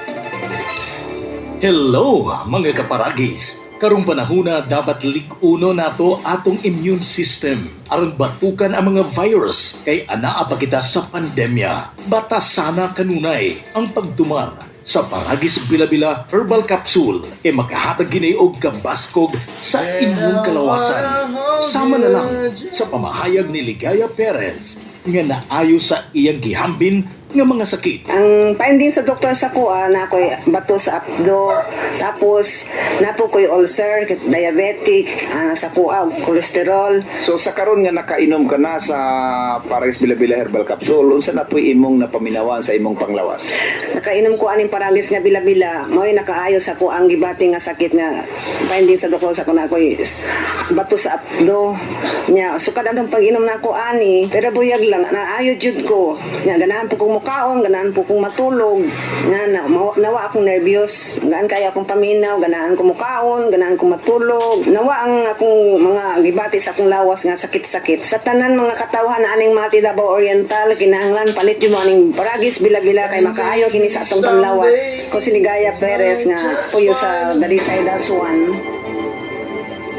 Hello mga kaparagis! Karong panahona, dapat lig-uno nato atong immune system aron batukan ang mga virus kay anaa pa kita sa pandemya. Bata sana kanunay ang pagtumar sa Paragis Bila-Bila Herbal Capsule kay makahatag gini og kabaskog sa inyong kalawasan. Sama na lang sa pamahayag ni Ligaya Perez nga naayo sa iyang gihambin nga mga sakit. Ang finding sa doktor sa kuha na ako'y bato sa apdo, tapos napo ko'y ulcer, diabetic, sa kuha, kolesterol. So sa karon nga nakainom ka na sa Paragis Bila-Bila Herbal Capsule, unsa na po'y imong napaminawan sa imong panglawas? Nakainom ko aning Paragis nga Bila-Bila, mao'y nakaayo sa kuha ang gibati nga sakit nga finding sa doktor sa kuha na ako'y bato sa apdo. Nya, sukad atong pag-inom na ako ani, pero buyag lang, naayo jud ko. Nya, ganahan po kong mukaon, ganahan po kong matulog. Nga, na, nawa akong nervyos, gaan kaya akong paminaw, ganahan ko mukaon, ganahan ko matulog. Nawa ang akong mga gibati sa akong lawas nga sakit-sakit. Sa tanan mga katawhan na aning Mati Davao Oriental, kinahanglan palit jud mo aning Paragis Bila-Bila kay makaayo kini sa atong panglawas. Ko si Ligaya Perez nga puyo sa Dalisay Dasuan.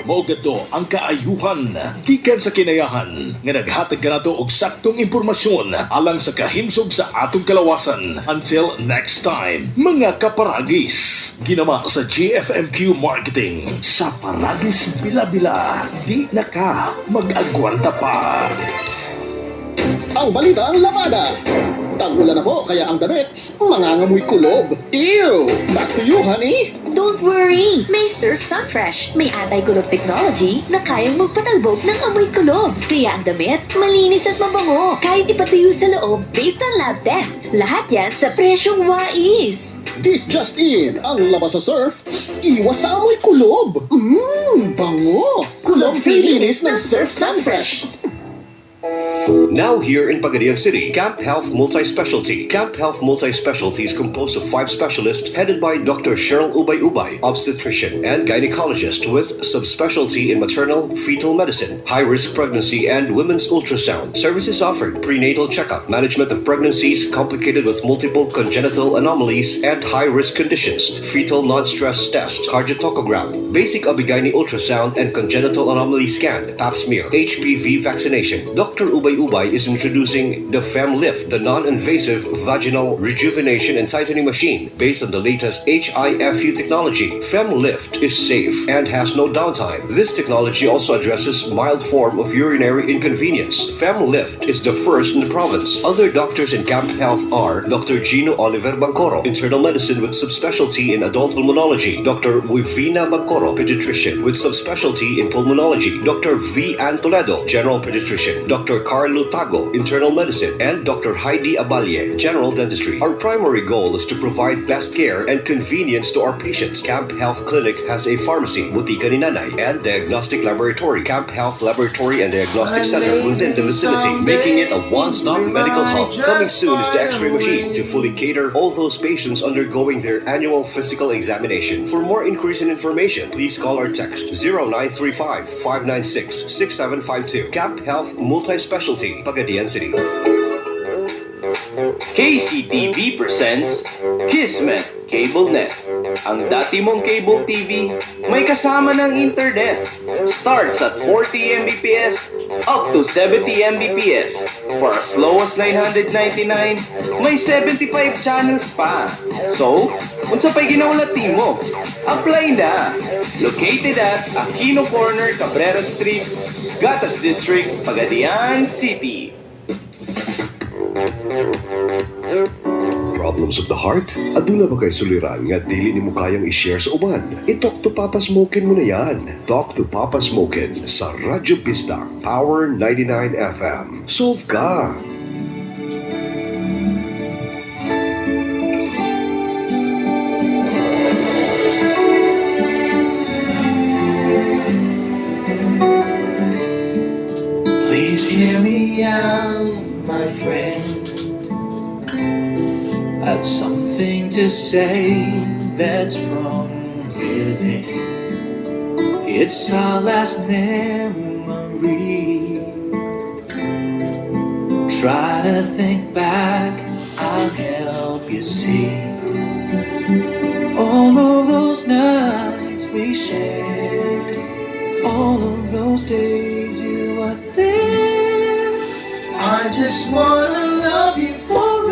Mao gadto ang kaayuhan gikan sa kinayahan nga naghatag kanato og saktong impormasyon alang sa kahimsog sa atong kalawasan. Until next time, mga kaparagis. Ginama sa GFMQ Marketing sa Paragis Bila-Bila, di na ka mag-agwanta pa. Ang Balitang Labada. Tag-ulan na po, kaya ang damit, mangangamoy kulob. Ew! Back to you, honey! Don't worry! May Surf Sunfresh. May anti-kulob technology na kayang magpatalbog ng amoy kulob. Kaya ang damit, malinis at mabango. Kahit ipatuyo sa loob based on lab test. Lahat yan sa presyong wais. This just in, ang laba sa Surf, iwas sa amoy kulob. Bango! Kulob-free linis ng Surf Sunfresh. Now here in Pagadian City, Camp Health Multi-Specialty. Camp Health Multi-Specialty is composed of five specialists headed by Dr. Cheryl Ubay Ubay, obstetrician and gynecologist with subspecialty in maternal fetal medicine, high-risk pregnancy, and women's ultrasound. Services offered: prenatal checkup, management of pregnancies complicated with multiple congenital anomalies and high-risk conditions, fetal non-stress test, cardiotocogram, basic OB-GYN ultrasound and congenital anomaly scan, pap smear, HPV vaccination. Dr. Ubay Ubay is introducing the FemLift, the non-invasive vaginal rejuvenation and tightening machine based on the latest HIFU technology. FemLift is safe and has no downtime. This technology also addresses mild form of urinary inconvenience. FemLift is the first in the province. Other doctors in Camp Health are Dr. Gino Oliver Bancoro, internal medicine with subspecialty in adult pulmonology, Dr. Wivina Bancoro, pediatrician with subspecialty in pulmonology, Dr. V. Ann Toledo, general pediatrician, Dr. Carlo Tago, internal medicine, and Dr. Heidi Aballe, general dentistry. Our primary goal is to provide best care and convenience to our patients. Camp Health Clinic has a pharmacy, Botika ni Nanay, and diagnostic laboratory, Camp Health Laboratory and Diagnostic And Center within the maybe vicinity, making it a one-stop someday medical we hub. might Coming just soon is the find X-ray a machine to way. fully cater all those patients undergoing their annual physical examination. For more inquiries and information, please call or text 0935 596 6752. Camp Health Multi-Specialty, Pagadian City. KCTV presents Kismet CableNet. Ang dati mong cable TV, may kasama ng internet. Starts at 40 Mbps up to 70 Mbps. For as low as 999, may 75 channels pa. So, unsa pa'y ginaulat mo? Apply na! Located at Aquino Corner, Cabrera Street, Gatas District, Pagadian City. Problems of the heart? Aduna ba kay suliran nga dili nimo kayang i-share sa uban? I-talk to Papa Smokin mo na yan. Talk to Papa Smokin sa Radyo Bisdak, Power 99 FM. Solve ka! Please hear me out, my friend. Got something to say that's from within. It's our last memory. Try to think back, I'll help you see. All of those nights we shared, all of those days you were there. I just wanna love you forevermore.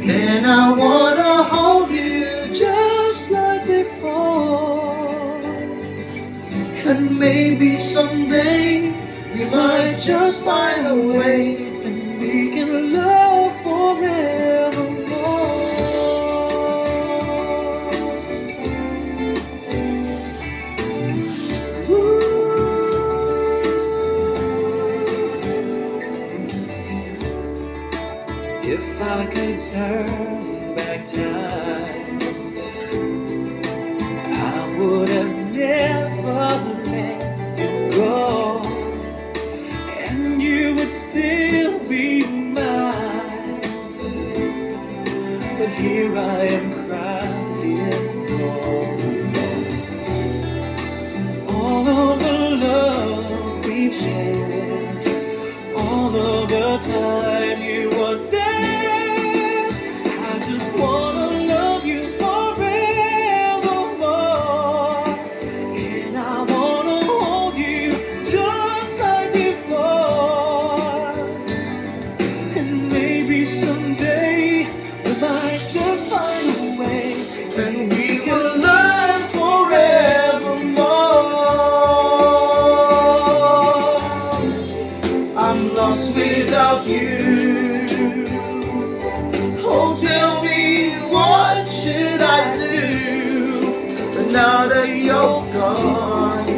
Then I wanna hold you just like before. And maybe someday we might just find a way. And we can love forevermore. If I could turn back time, I would have never let you go, and you would still be mine. But here I am crying all alone. All of the love we've shared, all of the time you were there. I just wanna love you forevermore. And I wanna hold you just like before. And maybe someday we might just find a way. And we will learn forevermore. I'm lost without you. Oh, tell me, what should I do? But now that you're gone,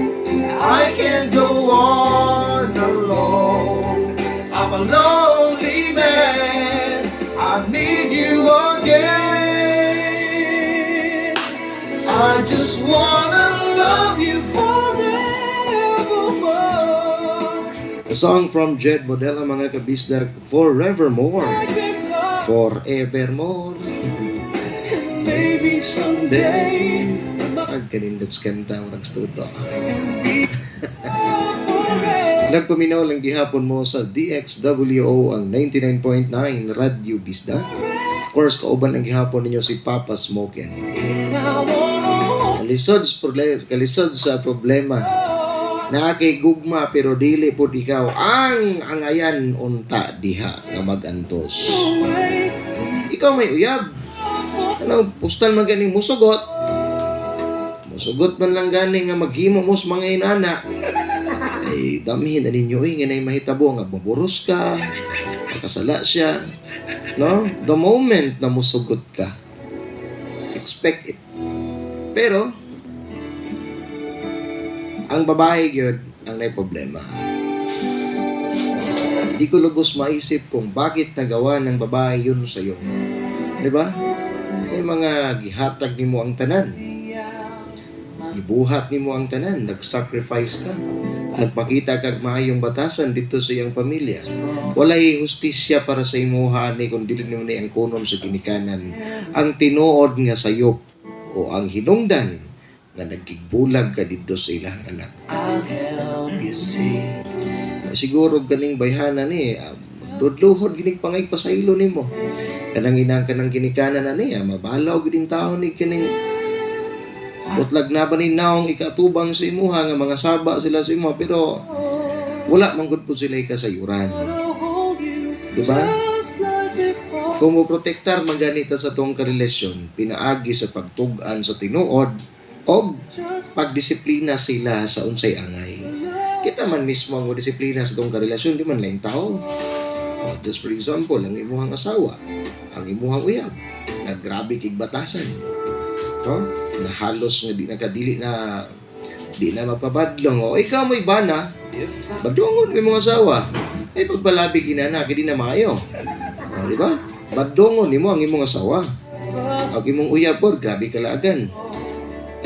I can't go on alone. I'm a lonely man. I need you again. I just wanna love you forevermore. A song from Jed Modela, mga kabisdak, Forevermore. Like before. Forevermore. And maybe someday we might Pagkanindots kanta, murag stuto. be forever. Nagpaminaw lang gihapon mo sa DXWO ang 99.9 Radyo Bisdak. Of course, kauban ang gihapon ninyo si Papa Smokin. And I wanna Kalisod sa problema, kalisod sa problema. Naa kay gugma pero dili pud ikaw ang angayan unta diha nga magantos. away. Ikaw may uyab. Ano, pustal man ganing musugot. Musugot man lang gani nga maghimo mo sa mga inana. Ay, damhin na ninyo eh, nga na'y mahitabo nga maburos ka, nakasala siya. No? The moment na musugot ka, expect it. Pero, ang babae gyud ang may problema. Hindi ko lubos maisip kung bakit nagawa ng babae yun sa'yo. Di ba? May mga gihatag nimo ang tanan. Gibuhat nimo ang tanan, nag-sacrifice ka. Nagpakita kag maayong batasan dito sa iyang pamilya. Walay hustisya para sa imuha ni kung dili nimo ni ang kunon sa ginikanan. Ang tinuod nga sayop o ang hinungdan nga nagkigbulag ka didto sa ilang anak. I'll help you see. Siguro ganing bayhana ni dudluhod ginig pangay pasaylo nimo. Kanang inang kanang ginikanan na niya, mabalaw gid taon ni kining butlag na ba ni naong ikatubang sa imuha nga mga saba sila sa imuha pero wala man gud po sila ikasayuran. Wanna hold you Di ba? just like before. Kung mo protektar man ganita sa tong karelasyon, pinaagi sa pagtug-an sa tinuod o Just pagdisiplina sila sa unsay angay. Kita man mismo ang disiplina sa tong karelasyon, di man laing tao. O, just for example, ang imuhang asawa, ang imuhang uyab, na grabe kig batasan. No? Na halos nga di nakadili na di na mapabadlong. O ikaw mo'y bana, if I badlongon mo imong asawa. Ay pagpalabi ginana, kay di na maayo. O, di ba? Badlongon nimo ang imong asawa. Ang imong uyab por, grabe kalaagan.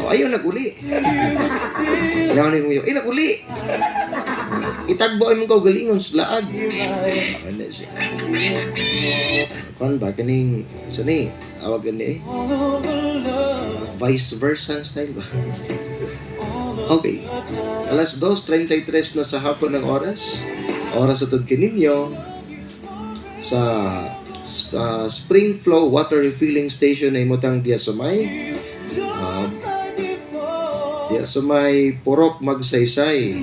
O ayaw naguli. you would still Ayaw na imong uyab. Eh, naguli. Itagbo imong kaugalingon sa laag. Ano siya? Kuan ba kaning sa ni awag gani eh? Vice versa ang style ba? Okay. Alas 2:33 na sa hapon ng oras. Oras sa tud kaninyo sa Spring Flow Water Refilling Station na imutang diya sa may Purok Magsaysay,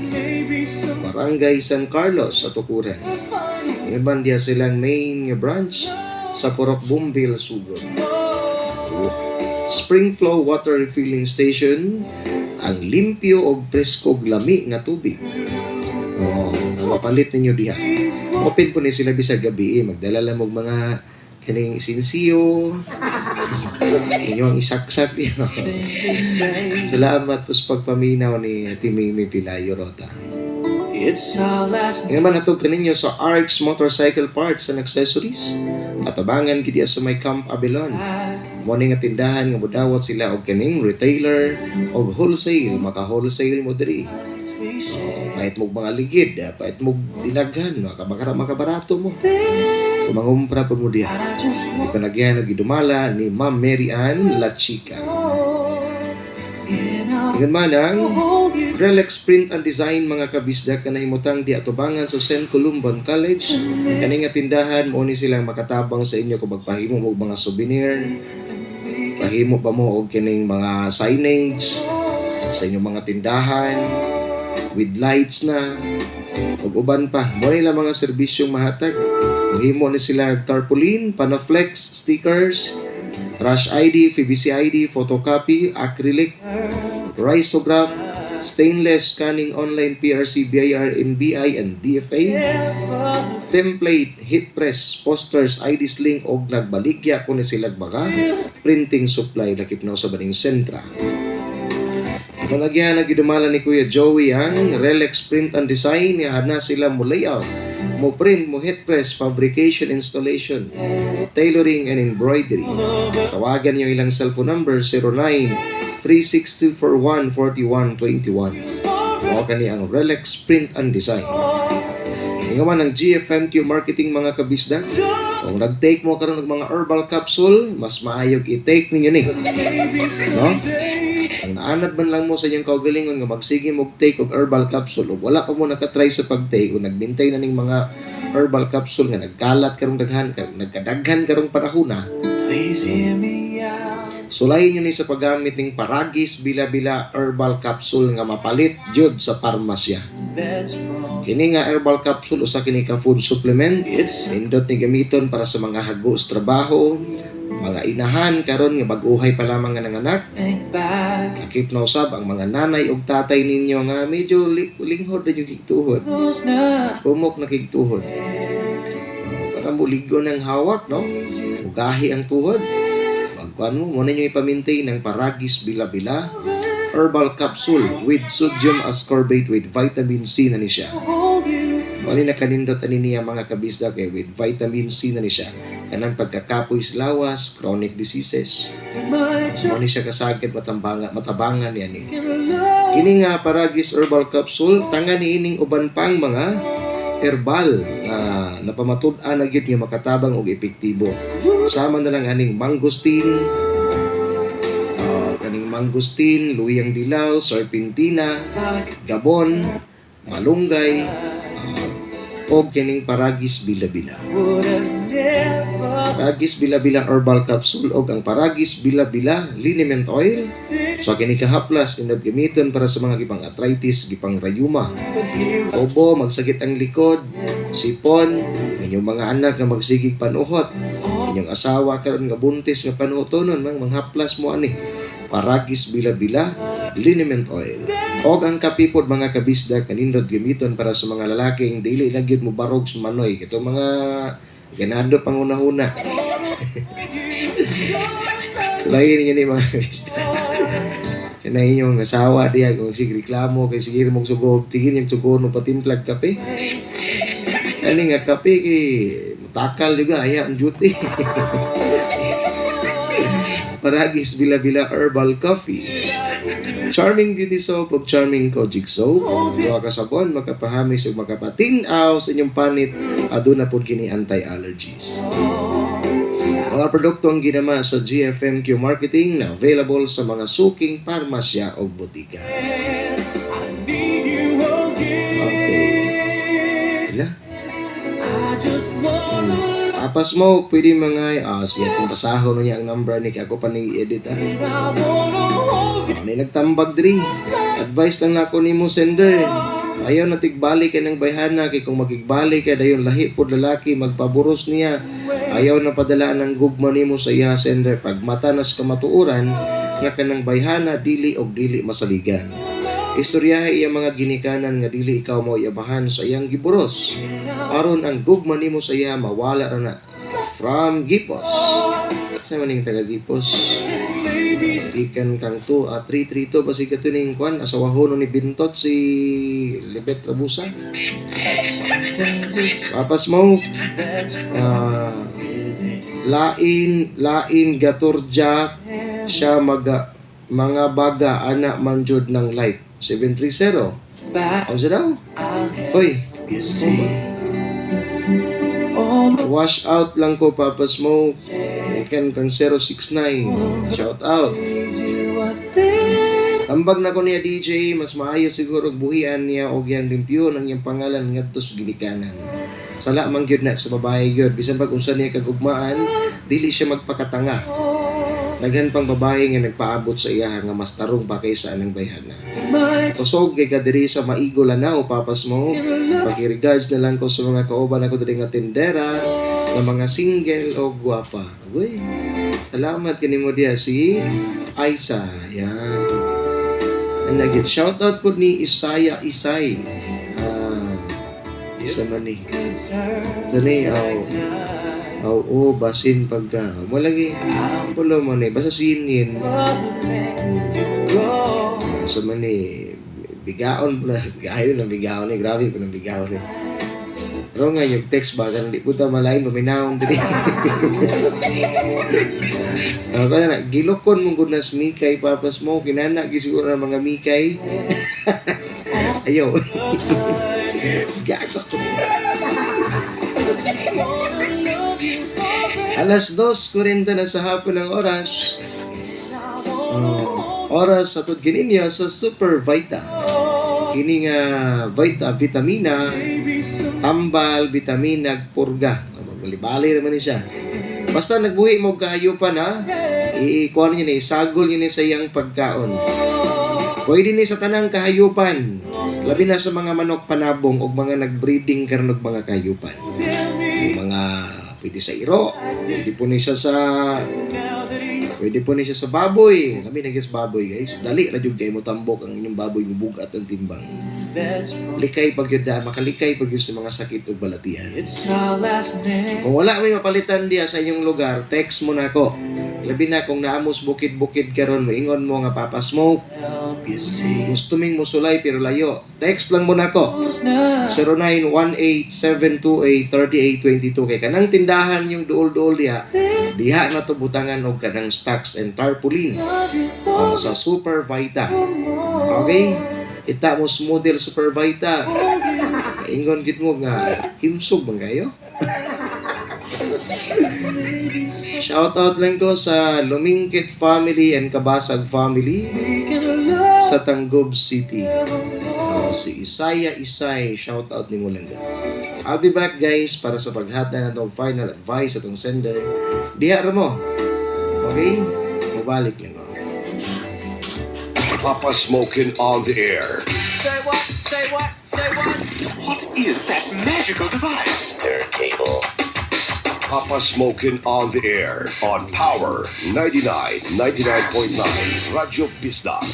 Barangay San Carlos sa Tukuran. Iban diya silang main nga branch sa Purok Bumbil, Sugod. Spring Flow Water Refilling Station, ang limpyo og presko og lami nga tubig. Oh, mapalit ninyo diha. Open po ni sila bisag gabi, eh. Magdala lang og mga kaning sinsiyo. Inyo ang isaksak diha. Salamat po sa pagpaminaw ni Ate Mimi Pilayo Rota. It's our last Ngayon man hatog kaninyo sa Arcs Motorcycle Parts and Accessories. Atabangan gid diya sa may Camp Abilon. Mo ni nga tindahan nga modawat sila og kaning retailer og wholesale, maka-wholesale mo diri. Oh, pahit mo mga ligid, pahit mo dinaghan, makabarato mo. Kung mangumpra po mo diha. Ipanagyan og gidumala ni Ma'am Mary Ann La Chica. Ingon man ang Relax Print and Design, mga kabisdak, na nahimutang di atubangan sa St. Columban College. Kani nga tindahan mo ni silang makatabang sa inyo kung magpahimo mo og mga souvenir, pahimo pa mo og kining mga signage sa inyong mga tindahan with lights na ug uban pa. Mo nila mga serbisyong mahatag. Mahimo ni sila og tarpaulin, panaflex, stickers, rush ID, PVC ID, photocopy, acrylic, risograph, stainless scanning, online PRC, BIR, NBI, and DFA, template, heat press, posters, ID sling, og nagbaligya ko ni sila mga printing supply lakip na sa baning sentra. Malagyan na gidumala ni Kuya Joey ang Relax Print and Design nga na sila mo layout, mo print, mo heat press, fabrication, installation, tailoring and embroidery. Tawagan niyo ilang cellphone number 09 36241 4121. Mao kani ang Relax Print and Design. Ingon man ang GFMQ Marketing, mga kabisda. Kung nag-take mo karon og mga herbal capsule, mas maayog i-take ninyo ni. No? Ang naanad man lang mo sa inyong kaugalingon nga magsige mo take og herbal capsule ug wala pa mo nakatry sa pag-take o nagbintay na ning mga herbal capsule nga nagkalat karong daghan, nagkadaghan karong panahona. Please hear me out. Sulayin nyo ni sa paggamit ning Paragis Bila-Bila Herbal Capsule nga mapalit jud sa parmasya. That's from Kini nga herbal capsule usa kini ka food supplement. It's Nindot ni gamiton para sa mga hago sa trabaho, mga inahan karon nga bag-uhay pa lamang nga nanganak. Think back Lakip na usab ang mga nanay ug tatay ninyo nga medyo linghod na yung kigtuhod. Those nights. Kumok na kigtuhod. Oh, para mo ligo ng hawak, no? Ugahi ang tuhod. Pagkuan mo, muna nyo ipamintain ng Paragis Bila-Bila Herbal Capsule with sodium ascorbate with vitamin C na ni siya. Hold you. Mao ni nakanindot ani niya, mga kabisda, kay with vitamin C na ni siya. Kanang pagkakapoy sa lawas, chronic diseases. My Mao ni siya kasagad matambanga, matabangan niya ni. love. Kini nga Paragis Herbal Capsule, tanga ni ining uban pang mga herbal nga napamatud-an na gyud nga makatabang og epektibo. Sama na lang aning mangosteen, kaning mangosteen, luyang dilaw, serpentina, gabon, malunggay, og kining Paragis Bila-Bila. Would have never Paragis Bila-Bila Herbal Capsule og ang Paragis Bila-Bila Liniment Oil. So kini kahaplas nindot gamiton para sa mga gipang arthritis, gipang rayuma. Obo, magsakit ang likod, sipon, inyong mga anak nga magsigig panuhot, inyong asawa karon nga buntis nga panuhotonon, mang manghaplas mo ani. Paragis Bila-Bila Liniment Oil. Og ang kape pod, mga kabisda, kanindot gamiton para sa mga lalaking dili na gyud mo barog sa manoy. Ito mga ganado pangunahuna. Sulayin ninyo ni mga kabisda. Kaya inyong asawa diya kung sige reklamo kay sige mong sugog, sige niyang sugon mo patimplag kape. Ani nga kape kay mutakal juga aya ang duty. Paragis Bila-Bila Herbal Coffee. Charming Beauty Soap ug Charming Kojic Soap. Duha ka sabon makapahamis ug makapatinaw sa inyong panit, aduna pod kini anti-allergies. Mga produkto ang ginama sa GFMQ Marketing na available sa mga suking parmasya o botika. Okay. Ila? Apas mo, pwede mga, siya itong basahon na niya ang number ni kay ako pa ni edit ah. May nagtambag diri. Advice lang nako nimo, sender. Ayaw na tigbali kay ng bayhana kay kung magigbali kay dayon lahi pod lalaki magpaburos niya. Ayaw na padala ng gugma nimo sa iya, sender, pag matanas kamatuoran nga kanang bayhana dili og dili masaligan. Istoryahe iya mga ginikanan nga dili ikaw mo iabahan sa iyang giburos. Aron ang gugma nimo sa iya mawala ra na. From Gipos. Sa maning taga Gipos. Gikan kang 2 at 332 ba si katuning kwan asawahon ni Bintot si Libet Rabusa. Papa Smoke, lain lain gaturja siya maga mga baga ana man jud ng life 730. Ano daw? Oy, wash out lang ko, Papa Smoke. Ikan kang 069. Shout out. Tambag na ko niya, DJ, mas maayo siguro buhian niya og iyang limpyo ng iyang pangalan ngadto sa ginikanan. Sala man gyud na sa babae gyud, bisan pag unsa niya kagugmaan, dili siya magpakatanga. Daghan pang babae nga nagpaabot sa iya nga mas tarong pa kaysa anang bayhana. Kusog kay ka diri sa Maigo, Lanao, Papa Smoke. Paki-regards na lang ko sa mga kauban ako diri nga tindera, nga mga single o guwapa. Agoy. Salamat kanimo diya si Aisa. Yan. And again, shout out po ni Isaya Isay. Isa man ni. Sa ni, oh, oh, basin pagka. Malagi, pulo mo ni. Basta sinin. Sa man ni, bigaon po na, bigayon na bigaon ni, grabe po ng bigaon ni. Pero nga yung text ba, ganun di po ta malain, paminahon diri. Kaya na, gilokon mong goodness mikay, Papas mo, kinana, gisiguro na mga mikay. Ayaw. Gago. Alas 2:40 na sa hapon ng oras. Oh, oras sa gininyo sa Super Vita. Kini nga Vita vitamina, tambal, vitamina, purga. Magbali-bali naman ni siya. Basta nagbuhi mo kahayupan ha, i-kuha niya ni, isagol niya ni sa iyang pagkaon. Pwede ni sa tanang kahayupan. Labi na sa mga manok panabong o mga nagbreeding karon og mga kahayupan. Yung mga pwede sa iro, pwede po ni siya sa baboy. Labi na gyud sa baboy, guys. Dali ra jud kay mo tambok ang inyong baboy, mubugat ang timbang. Likay pag yun da, makalikay pag yun sa mga sakit ug balatian. Kung wala may mapalitan diya sa inyong lugar, text mo na ako. Labi na kung naamos bukid-bukid karon, moingon mo nga, "Papa Smoke, gusto ming musulay pero layo." Text lang mo na ako. 0918-728-3822 kay kanang tindahan yung duol-duol diha. Diha na to butangan og kanang stocks and tarpaulin. Oh, sa Super Vita. Okay? Kita mo model Super Vita. Kaingon gid mo nga himsog man kayo. Shout out lang ko sa Lumingkit family and Kabasag family sa Tanggob City. Oh, si Isaiah Isay, shout out ni Mulanga. I'll be back, guys, para sa paghata na itong final advice atong sender. Diha ra mo. Okay? Mubalik lang ko. Papa Smokin on the air. Say what? Say what? Say what? What is that magical device? Turntable. Papa Smokin on the air on Power 99 99.9 Radyo Bisdak.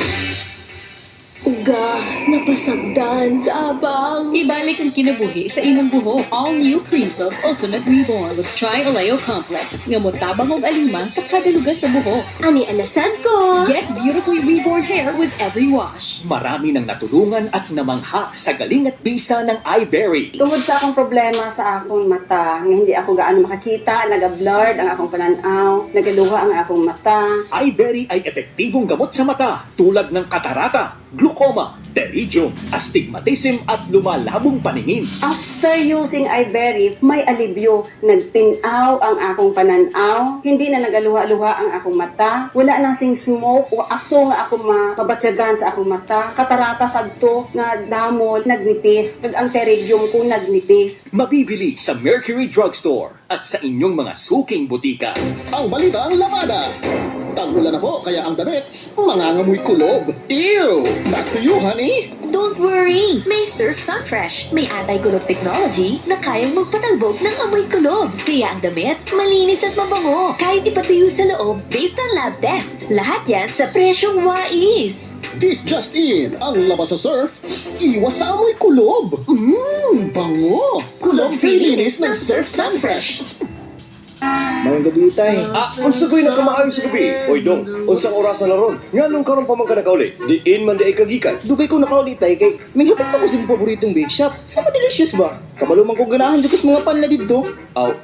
Ug Napaluga, napasagdan, tabang. Ibalik ang kinabuhi sa imong buhok. All new Cream Silk Ultimate Reborn with Tri-Oleo Complex. Nga motabang og alima sa kada lugar sa buhok. Ani alasan ko. Get beautifully reborn hair with every wash. Marami nang natulungan at namangha sa galing at bisa ng iBerry. Tungod sa akong problema sa akong mata, nga hindi ako gaano makakita, naga-blurred ang akong pananaw, nagaluha ang akong mata. iBerry ay epektibong gamot sa mata tulad ng katarata, glaucoma, pterygium, astigmatism at lumalabong paningin. After using iBerry, may alibyo. Nagtinaw ang akong pananaw, hindi na nagaluha-luha ang akong mata, wala na sing smoke o aso nga ako mabatsyagan sa akong mata, katarata sadto nga damol, nagnipis, kag ang pterygium ko nagnipis. Mabibili sa Mercury Drugstore at sa inyong mga suking butika. Ang Balitang Labada. Tag-ulan na po, kaya ang damit, mangangamoy kulob. Ew! Back to you, honey! Don't worry! May Surf Sunfresh. May anti-kulob technology na kayang magpatalbog ng amoy kulob. Kaya ang damit, malinis at mabango. Kahit ipatuyo sa loob based on lab test. Lahat yan sa presyong wais. This just in, ang labas sa Surf, iwas sa amoy kulob. Bango! Kulob-free linis ng Surf Sunfresh. Maayong gabi, tay. Ah, unsa ko'y nakamaayo sa gabi? Oy dong, unsang orasan na ron? Nganong karon pa man ka nakauli? Diin man di ay kagikan. Dugay ko nakauli, tay, kay minghapit pa ko sa imong paboritong bake shop. Sa Delicious ba? Kabalo man ko ganahan jud kas mga pan na didto. Aw,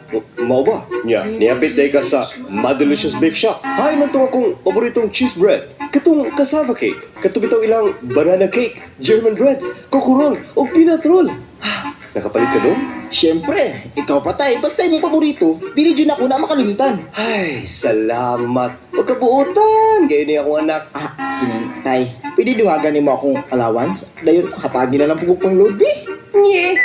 mao ba? Nya, nihapit day ka sa Madelicious Bake Shop. Hay man tong akong paboritong cheese bread. Katong cassava cake, katong bitaw ilang banana cake, German bread, coco roll, ug peanut roll. Ah, nakapalit ka dong? Siyempre, ikaw pa tay, basta imong paborito, dili jud ako na makalimtan. Ay, salamat. Pagkabuotan, kayo ni akong anak. Ah, kining tay. Pwede dungagan nimo akong allowance? Dayon hatagi na lang pugok pang load, bi. Nye.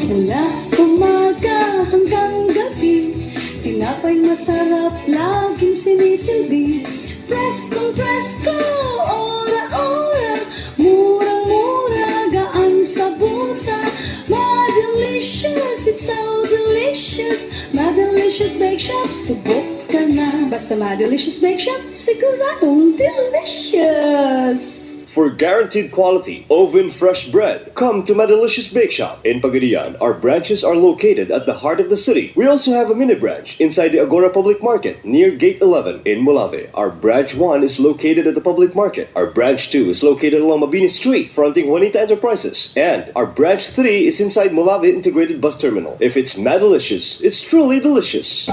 Mula umaga hanggang gabi, tinapay masarap laging sinisilbi. Preskong presko, ora-ora, murang-mura, gaan sa bulsa. Ma-delicious, it's so delicious. Ma-delicious Bake Shop, subok ka na. Basta Ma-delicious Bake Shop, siguradong delicious. For guaranteed quality, oven fresh bread, come to Madelicious Bake Shop in Pagadian. Our branches are located at the heart of the city. We also have a mini branch inside the Agora Public Market near Gate 11 in Molave. Our branch 1 is located at the public market. Our branch 2 is located along Mabini Street, fronting Juanita Enterprises. And our branch 3 is inside Molave Integrated Bus Terminal. If it's Madelicious, it's truly delicious.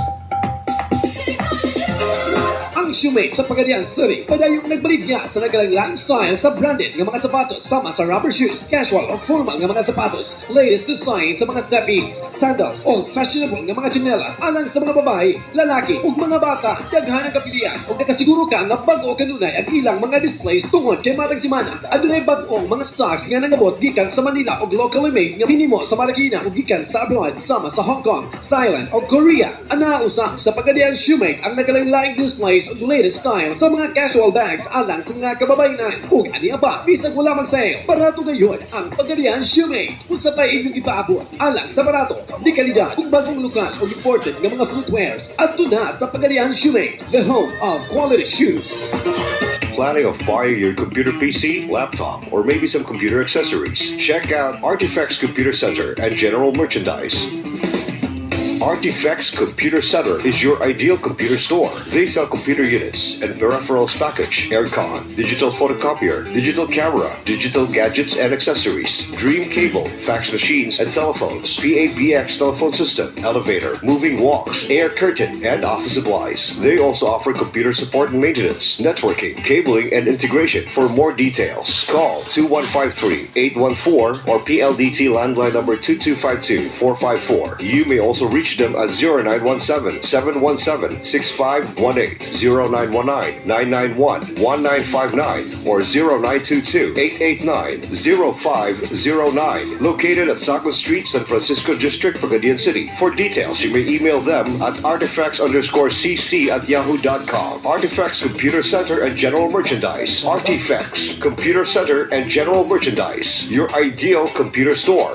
Ang Shoemate sa Pagadian City, padayong nagbaligya sa nagalang style sa branded nga mga sapatos sama sa rubber shoes, casual o formal nga mga sapatos, latest design sa mga step-ins, sandals o fashionable nga mga tsinelas alang sa mga babae, lalaki ug mga bata. Daghan ang kapilian ug nakasiguro ka nga bag-o kanunay ang ilang mga displays tungod kay matag semana. Adunay bag-ong mga stocks nga nangabot gikan sa Manila ug locally made nga hinimo sa Marikina ug gikan sa abroad sama sa Hong Kong, Thailand ug Korea. Ana usab sa Pagadian Shoemate ang nagalaing displays ug latest style sa mga casual bags alang sa mga kababayenan. Ug ani pa, bisag wala mag-sale, barato gayon ang Pagadian Shoemate. Unsa pay inyong ipaabot alang sa barato, di kalidad ug bagong lokal ug imported nga mga footwears. Adto na sa Pagadian Shoemate, the home of quality shoes. Planning of buying your computer PC, laptop, or maybe some computer accessories? Check out Artifacts Computer Center and General Merchandise. Artifacts Computer Center is your ideal computer store. They sell computer units and peripherals package, aircon, digital photocopier, digital camera, digital gadgets and accessories, dream cable, fax machines and telephones, PABX telephone system, elevator, moving walks, air curtain, and office supplies. They also offer computer support and maintenance, networking, cabling, and integration. For more details, call 2153-814 or PLDT landline number 2252-454. You may also reach them at 0917-717-6518, 0919-991-1959, or 0922-889-0509. Located at Saco Street, San Francisco District, Pagadian City. For details, you may email them at artifacts_cc@yahoo.com. Artifacts Computer Center and General Merchandise. Artifacts Computer Center and General Merchandise. Your ideal computer store.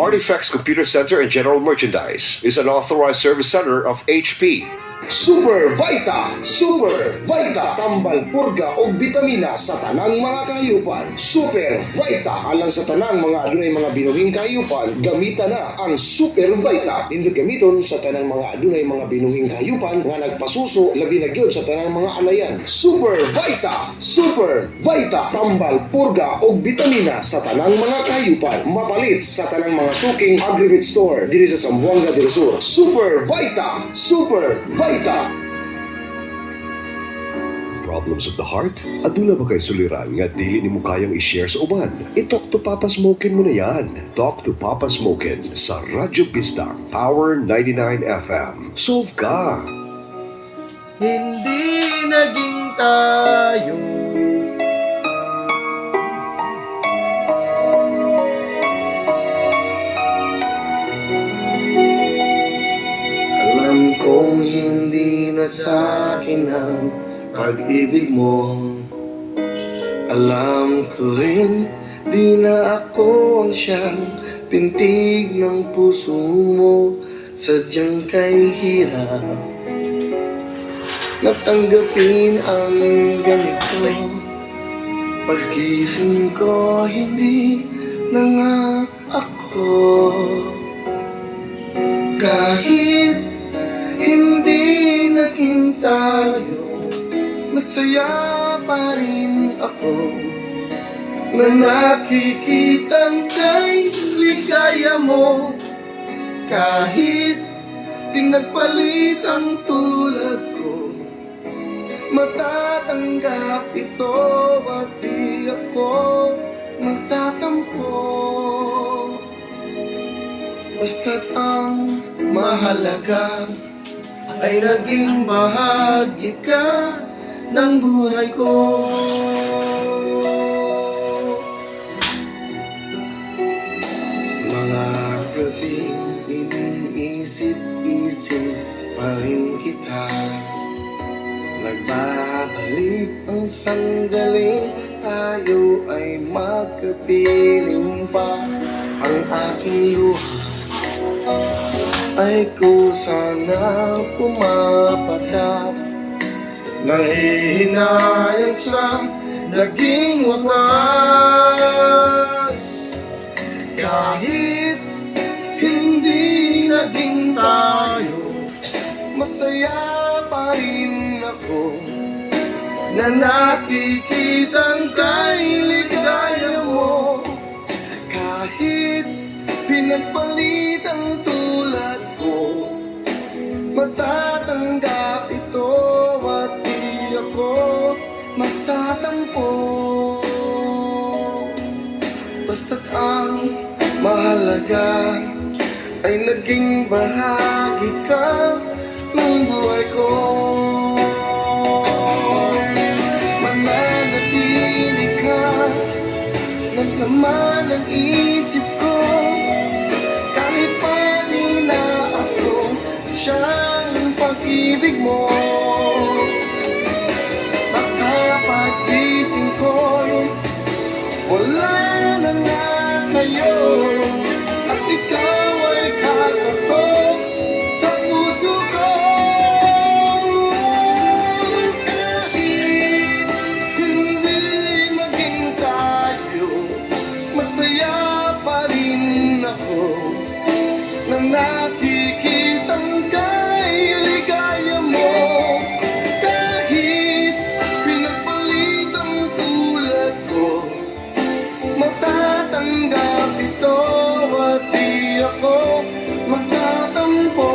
Artifacts Computer Center and General Merchandise is an authorized service center of HP. Super Vita, Super Vita, tambal purga og bitamina sa tanang mga kahayupan. Super Vita, alang sa tanang mga adunay mga binuhing kahayupan, gamita na ang Super Vita. Nindot gamiton sa tanang mga adunay mga binuhing kahayupan nga nagpasuso, labi na gyud sa tanang mga anayan. Super Vita, Super Vita, tambal purga og bitamina sa tanang mga kahayupan. Mapalit sa tanang mga suking Agrivit Store diri sa Zamboanga del Sur. Super Vita, Super Vita. Problems of the heart? Aduna ba kay suliran nga dili nimo kayang i-share sa uban? I-talk to Papa Smokin mo na yan. Talk to Papa Smokin sa Radyo Bisdak Power 99 FM. Solve ka! Hindi naging tayo. Alam kong hindi na sa'kin ang pag-ibig mo. Alam ko rin, di na ako ang siyang pintig ng puso mo. Sadyang kay hirap na tanggapin ang ganito. Paggising ko, hindi na nga ako. Kahit hindi naging tayo, masaya pa rin ako na nakikitang kay ligaya mo. Kahit pinagpalit ang tulad ko, matatanggap ito at di ako magtatampo. Basta't ang mahalaga ay naging bahagi ka ng buhay ko. Mga gabing iniisip-isip pa rin kita, nagbabalik ang sandaling tayo ay magkapiling pa. Ang aking luha ay kusa na pumapatak, nanghihinayang sa naging wakas. Kahit hindi naging tayo, masaya pa rin ako na nakikitang kay ligaya mo. Kahit pinagpalit ang tulad ko, matatanggap ito at di ako magtatampo. Basta't ang mahalaga ay naging bahagi ka ng buhay ko. Mananatili ka ng laman ng isip ko, kahit pa di na ako siyang pag-ibig mo. Baka paggising ko'y wala na nga kayo, at ikaw ay kakatok sa puso ko. Kahit hindi maging tayo, masaya pa rin ako na nakikitang kay ligaya mo. Kahit pinagpalit ang tulad ko, matatanggap ito at di ako magtatampo.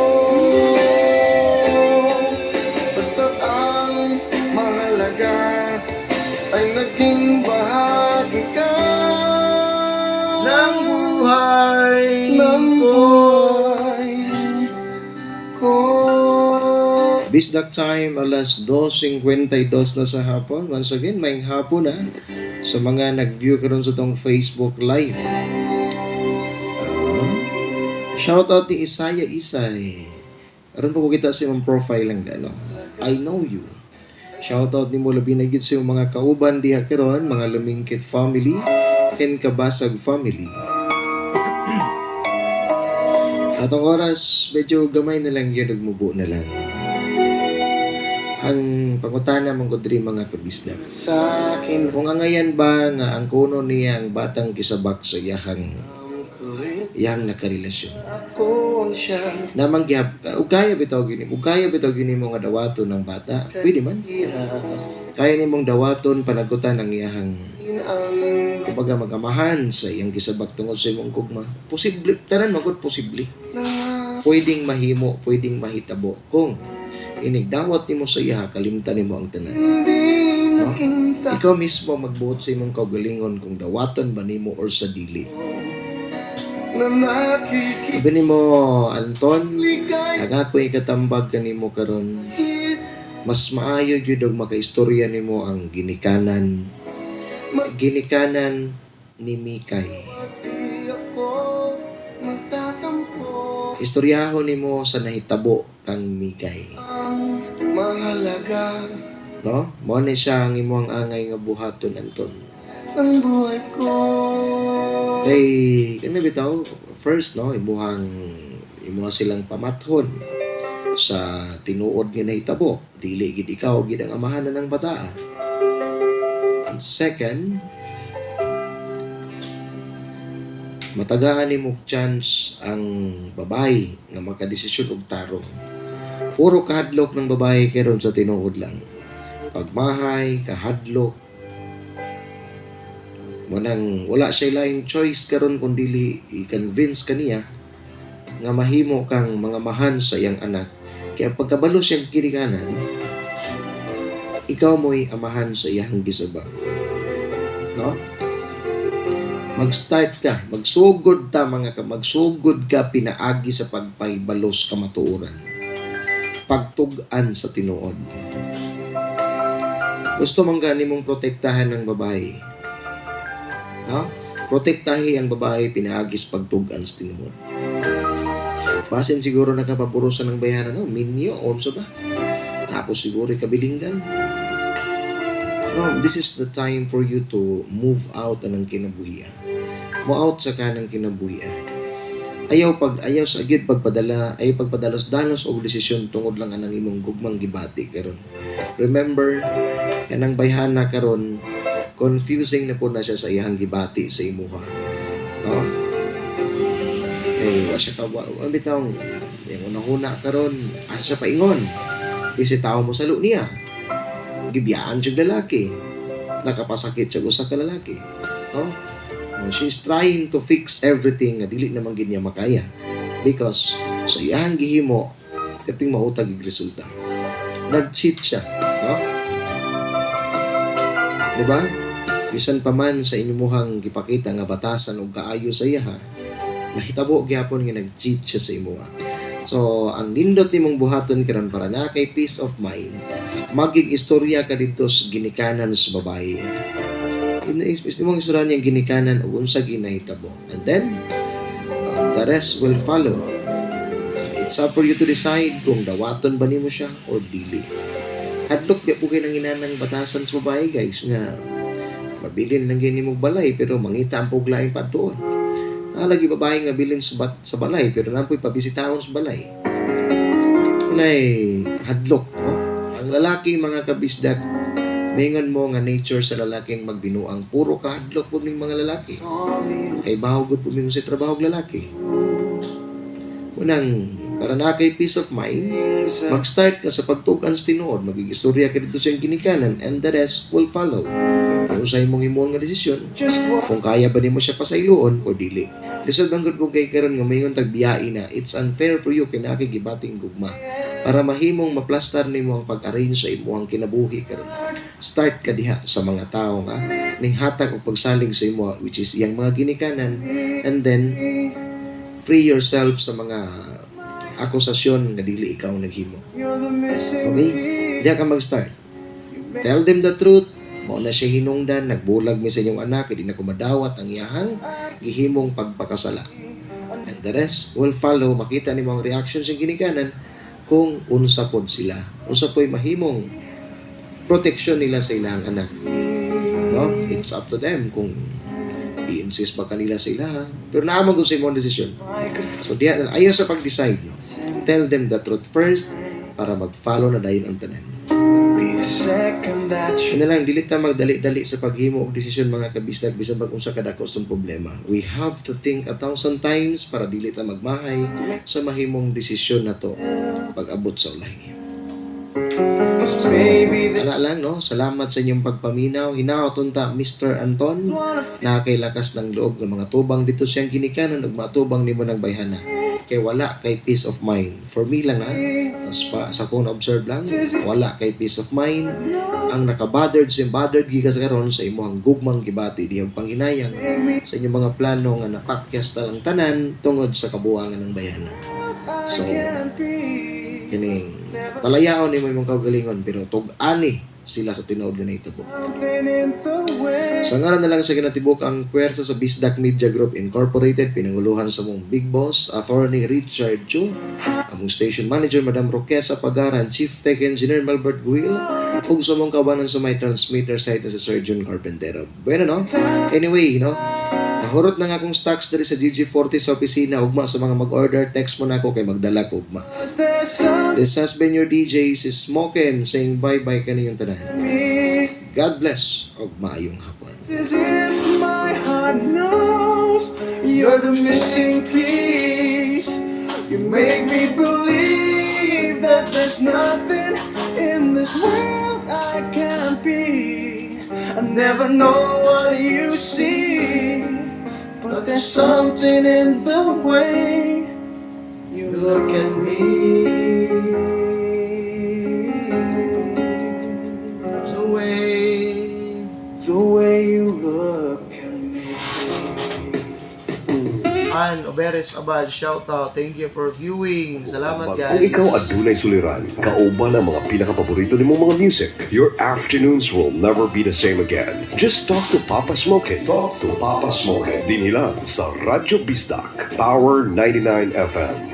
Basta't ang mahalaga ay naging bahagi ka ng buhay ng ko. Buhay ko. Bisdak time, alas 2:52 na sa hapon. Once again, maayong hapon na sa mga nag-view karon sa atong Facebook Live. Shout out ni Isaiah Isay. Aron pa ko kita sa imong profile lang gano. I know you. Shout out nimo labi na gyud sa imong mga kauban diha karon, mga Lumingkit family and Kabasag family. Atong oras, medyo gamay na lang yun, nagmubo na lang. Ang pangutana man ko diri, mga kabisdak. Sa akin. Kung angayan ba nga ang kuno niya ang batang kisabak sa iyahang nakarelasyon. Ako ang siyang Namang gihap ug kaya bitaw gini, ug kaya bitaw gini mo nga dawaton ng bata, pwede man. Kaya nimong dawaton, panagutan ang iyahang ang kumbaga magamahan sa iyang gisabak tungod sa imong gugma. Posible, tanan magud posible. Pwedeng mahimo, pwedeng mahitabo kung inigdawat nimo sa iya, kalimtan nimo ang tanan. No? Ikaw mismo magbuot sa imong kaugalingon kung dawaton ba nimo or sa dili. Na nakikita. Sabi nimo, Anton, ang ako ikatambag kanimo karon, mas maayo gyud og makaistorya nimo ang ginikanan ni Mikay. Di ako magtatampo. Istoryahon nimo sa nahitabo kang Mikay. Ang mahalaga No? Mao ni siya ang imong angay nga buhaton, Anton. ng buhay ko. Kay kani bitaw first, no, imuha silang pamathon sa tinuod nga nahitabo, dili gid ikaw gid ang amahanan ng bata. And second, matagaan nimo og chance ang babae nga makadesisyon og tarong. Puro kahadlok ng babae karon, sa tinuod lang, pagmahay, kahadlok. Manang wala siya laing choice karon kung dili i-convince kaniya nga mahimo kang mga mahan sa iyang anak. Kaya pagkabalo siyang kinikanan, ikaw mo'y amahan sa iyang gisabak. No? Mag-start ka, magsugod ta mga ka, magsugod ka pinaagi sa pagpahibalos kamatuoran. Pagtug-an sa tinuod. Gusto man gani mong protektahan ng babae. No? Protektahi ang babae pinaagi sa pagtug-an sa tinuod. Basin siguro nakapaburusan ng bayhana, no? Minyo, unsa ba? Tapos siguro kabilinggan. No, this is the time for you to move out anang kinabuhian. Mo out sa kanang kinabuhian. Ayaw sa gyud pagpadala, ayaw pagpadalos-dalos og desisyon tungod lang anang imong gugmang gibati karon. Remember, kanang bayhana karon, confusing na po na siya sa iyang gibati sa imuha. No? Eh, wa siya ka wa, wa bitaw yung unahuna karon, asa siya paingon. Kasi tao mo salo niya. Gibiyaan siya lalaki. Nakapasakit siya usa ka lalaki. No? She's trying to fix everything nga dili naman gid niya makaya. Because sa iyang gihimo, kating mautag ig resulta. Nag-cheat siya, no? Di ba? Bisan pa man sa inyong gipakita nga batasan og kaayo sa iya, nahitabo gyapon nga nag-cheat siya sa imuha. So, ang nindot nimong buhaton karon para na kay peace of mind, magig istorya ka didto sa ginikanan sa babae. Is imong istorya niyang ginikanan ug unsa ginahitabo. And then, the rest will follow. It's up for you to decide kung dawaton ba nimo siya or dili. Hadlok di po kay nang inanang batasan sa babae, guys, nga mabilin lang gini mo balay pero mangita ang puglaing patuon. Ah, lagi babae nga bilin sa balay pero nampoy pabisitahon sa balay. Kunay hadlok, no? Ang lalaki, mga kabisdak, maingon mo nga nature sa lalaking magbinuang, puro kahadlok po ning mga lalaki. Kay baho gud po sa trabaho og lalaki. Unang, para na kay peace of mind, mag-start ka sa pagtugan sa tinuod, magigistorya ka dito sa iyang ginikanan, and the rest will follow. Kung sa imong imong nga desisyon, kung kaya ba nimo siya pasayloon o dili. Lisod bang gud po kay karon nga mayon tag biyai na, it's unfair for you kay naa kay gibating gugma. Para mahimong maplastar nimo ang pag-arrange sa imong kinabuhi karon. Start ka diha sa mga tao nga ning hatag og pagsalig sa imo, which is iyang mga ginikanan, and then free yourself sa mga akusasyon nga dili ikaw naghimo. Okay? Diha ka mag-start. Tell them the truth. Mao na siya hinungdan, nagbulag mi sa inyong anak, hindi na ko madawat ang iyahang gihimong pagpakasala. And the rest will follow. Makita nimo ang reaction sa ginikanan kung unsa pod sila. Unsa po'y mahimong protection nila sa ilang anak. No? It's up to them kung i-insist ba kanila sa ila. Pero naa man sa imong desisyon. So diha ayaw sa pag-decide, no. Tell them the truth first para mag-follow na dayon ang tanan. Be the second that you Ina lang, dili ta magdali-dali sa paghimo og desisyon, mga kabisdak, bisan pag unsa kadako sa problema. We have to think a thousand times para dili ta magmahay sa mahimong desisyon nato pag abot sa ulahi. Cause baby, Ana lang, no? Salamat sa inyong pagpaminaw. Hinaot unta, Mr. Anton, na kay lakas ng loob ng mga tubang dito siyang ginikanan ug matubang nimo ng bayhana. Kay wala kay peace of mind. For me lang ha, tas pa, sa akong na-observe lang, wala kay peace of mind. Ang nakabothered si bothered gikas karon sa imong gugmang gibati dihag panghinayang sa inyong mga plano nga napakyas ta lang tanan tungod sa kabuangan ng bayhana. So, kining palayaon nimo imong kaugalingon pero tug-ani sila sa tinuod nga nahitabo. Something in the way. Sa ngalan na lang sa ginatibok ang puwersa sa Bisdak Media Group Incorporated, pinanguluhan sa mong Big Boss, Attorney Richard Chu, among Station Manager Madam Roquesa Pagaran, Chief Tech Engineer Melbert Guil, ug sa mong kabanan sa may transmitter site na si Sir Jun Carpentero. Bueno, no? Anyway, no? Nahurot na nga akong stocks diri sa GG40 sa opisina. Ugma sa mga mag-order, text mo na ako kay magdala ko ugma. There's something This has been your DJ, si Smokin, saying bye-bye kaninyong tanan. Me. God bless ug maayong hapon. As if my heart knows you're the missing piece. You make me believe that there's nothing in this world I can't be. I never know what you see, but there's something in the way you look at me. The way The way you look at me. Ann Oberes Abad, shout out. Thank you for viewing. Salamat, guys. Kung ikaw adunay suliran, kauban ang mga pinakapaborito nimong mga music, your afternoons will never be the same again. Just talk to Papa Smokin. Talk to Papa Smokin. Dinhi lang sa Radyo Bisdak, Power 99 FM.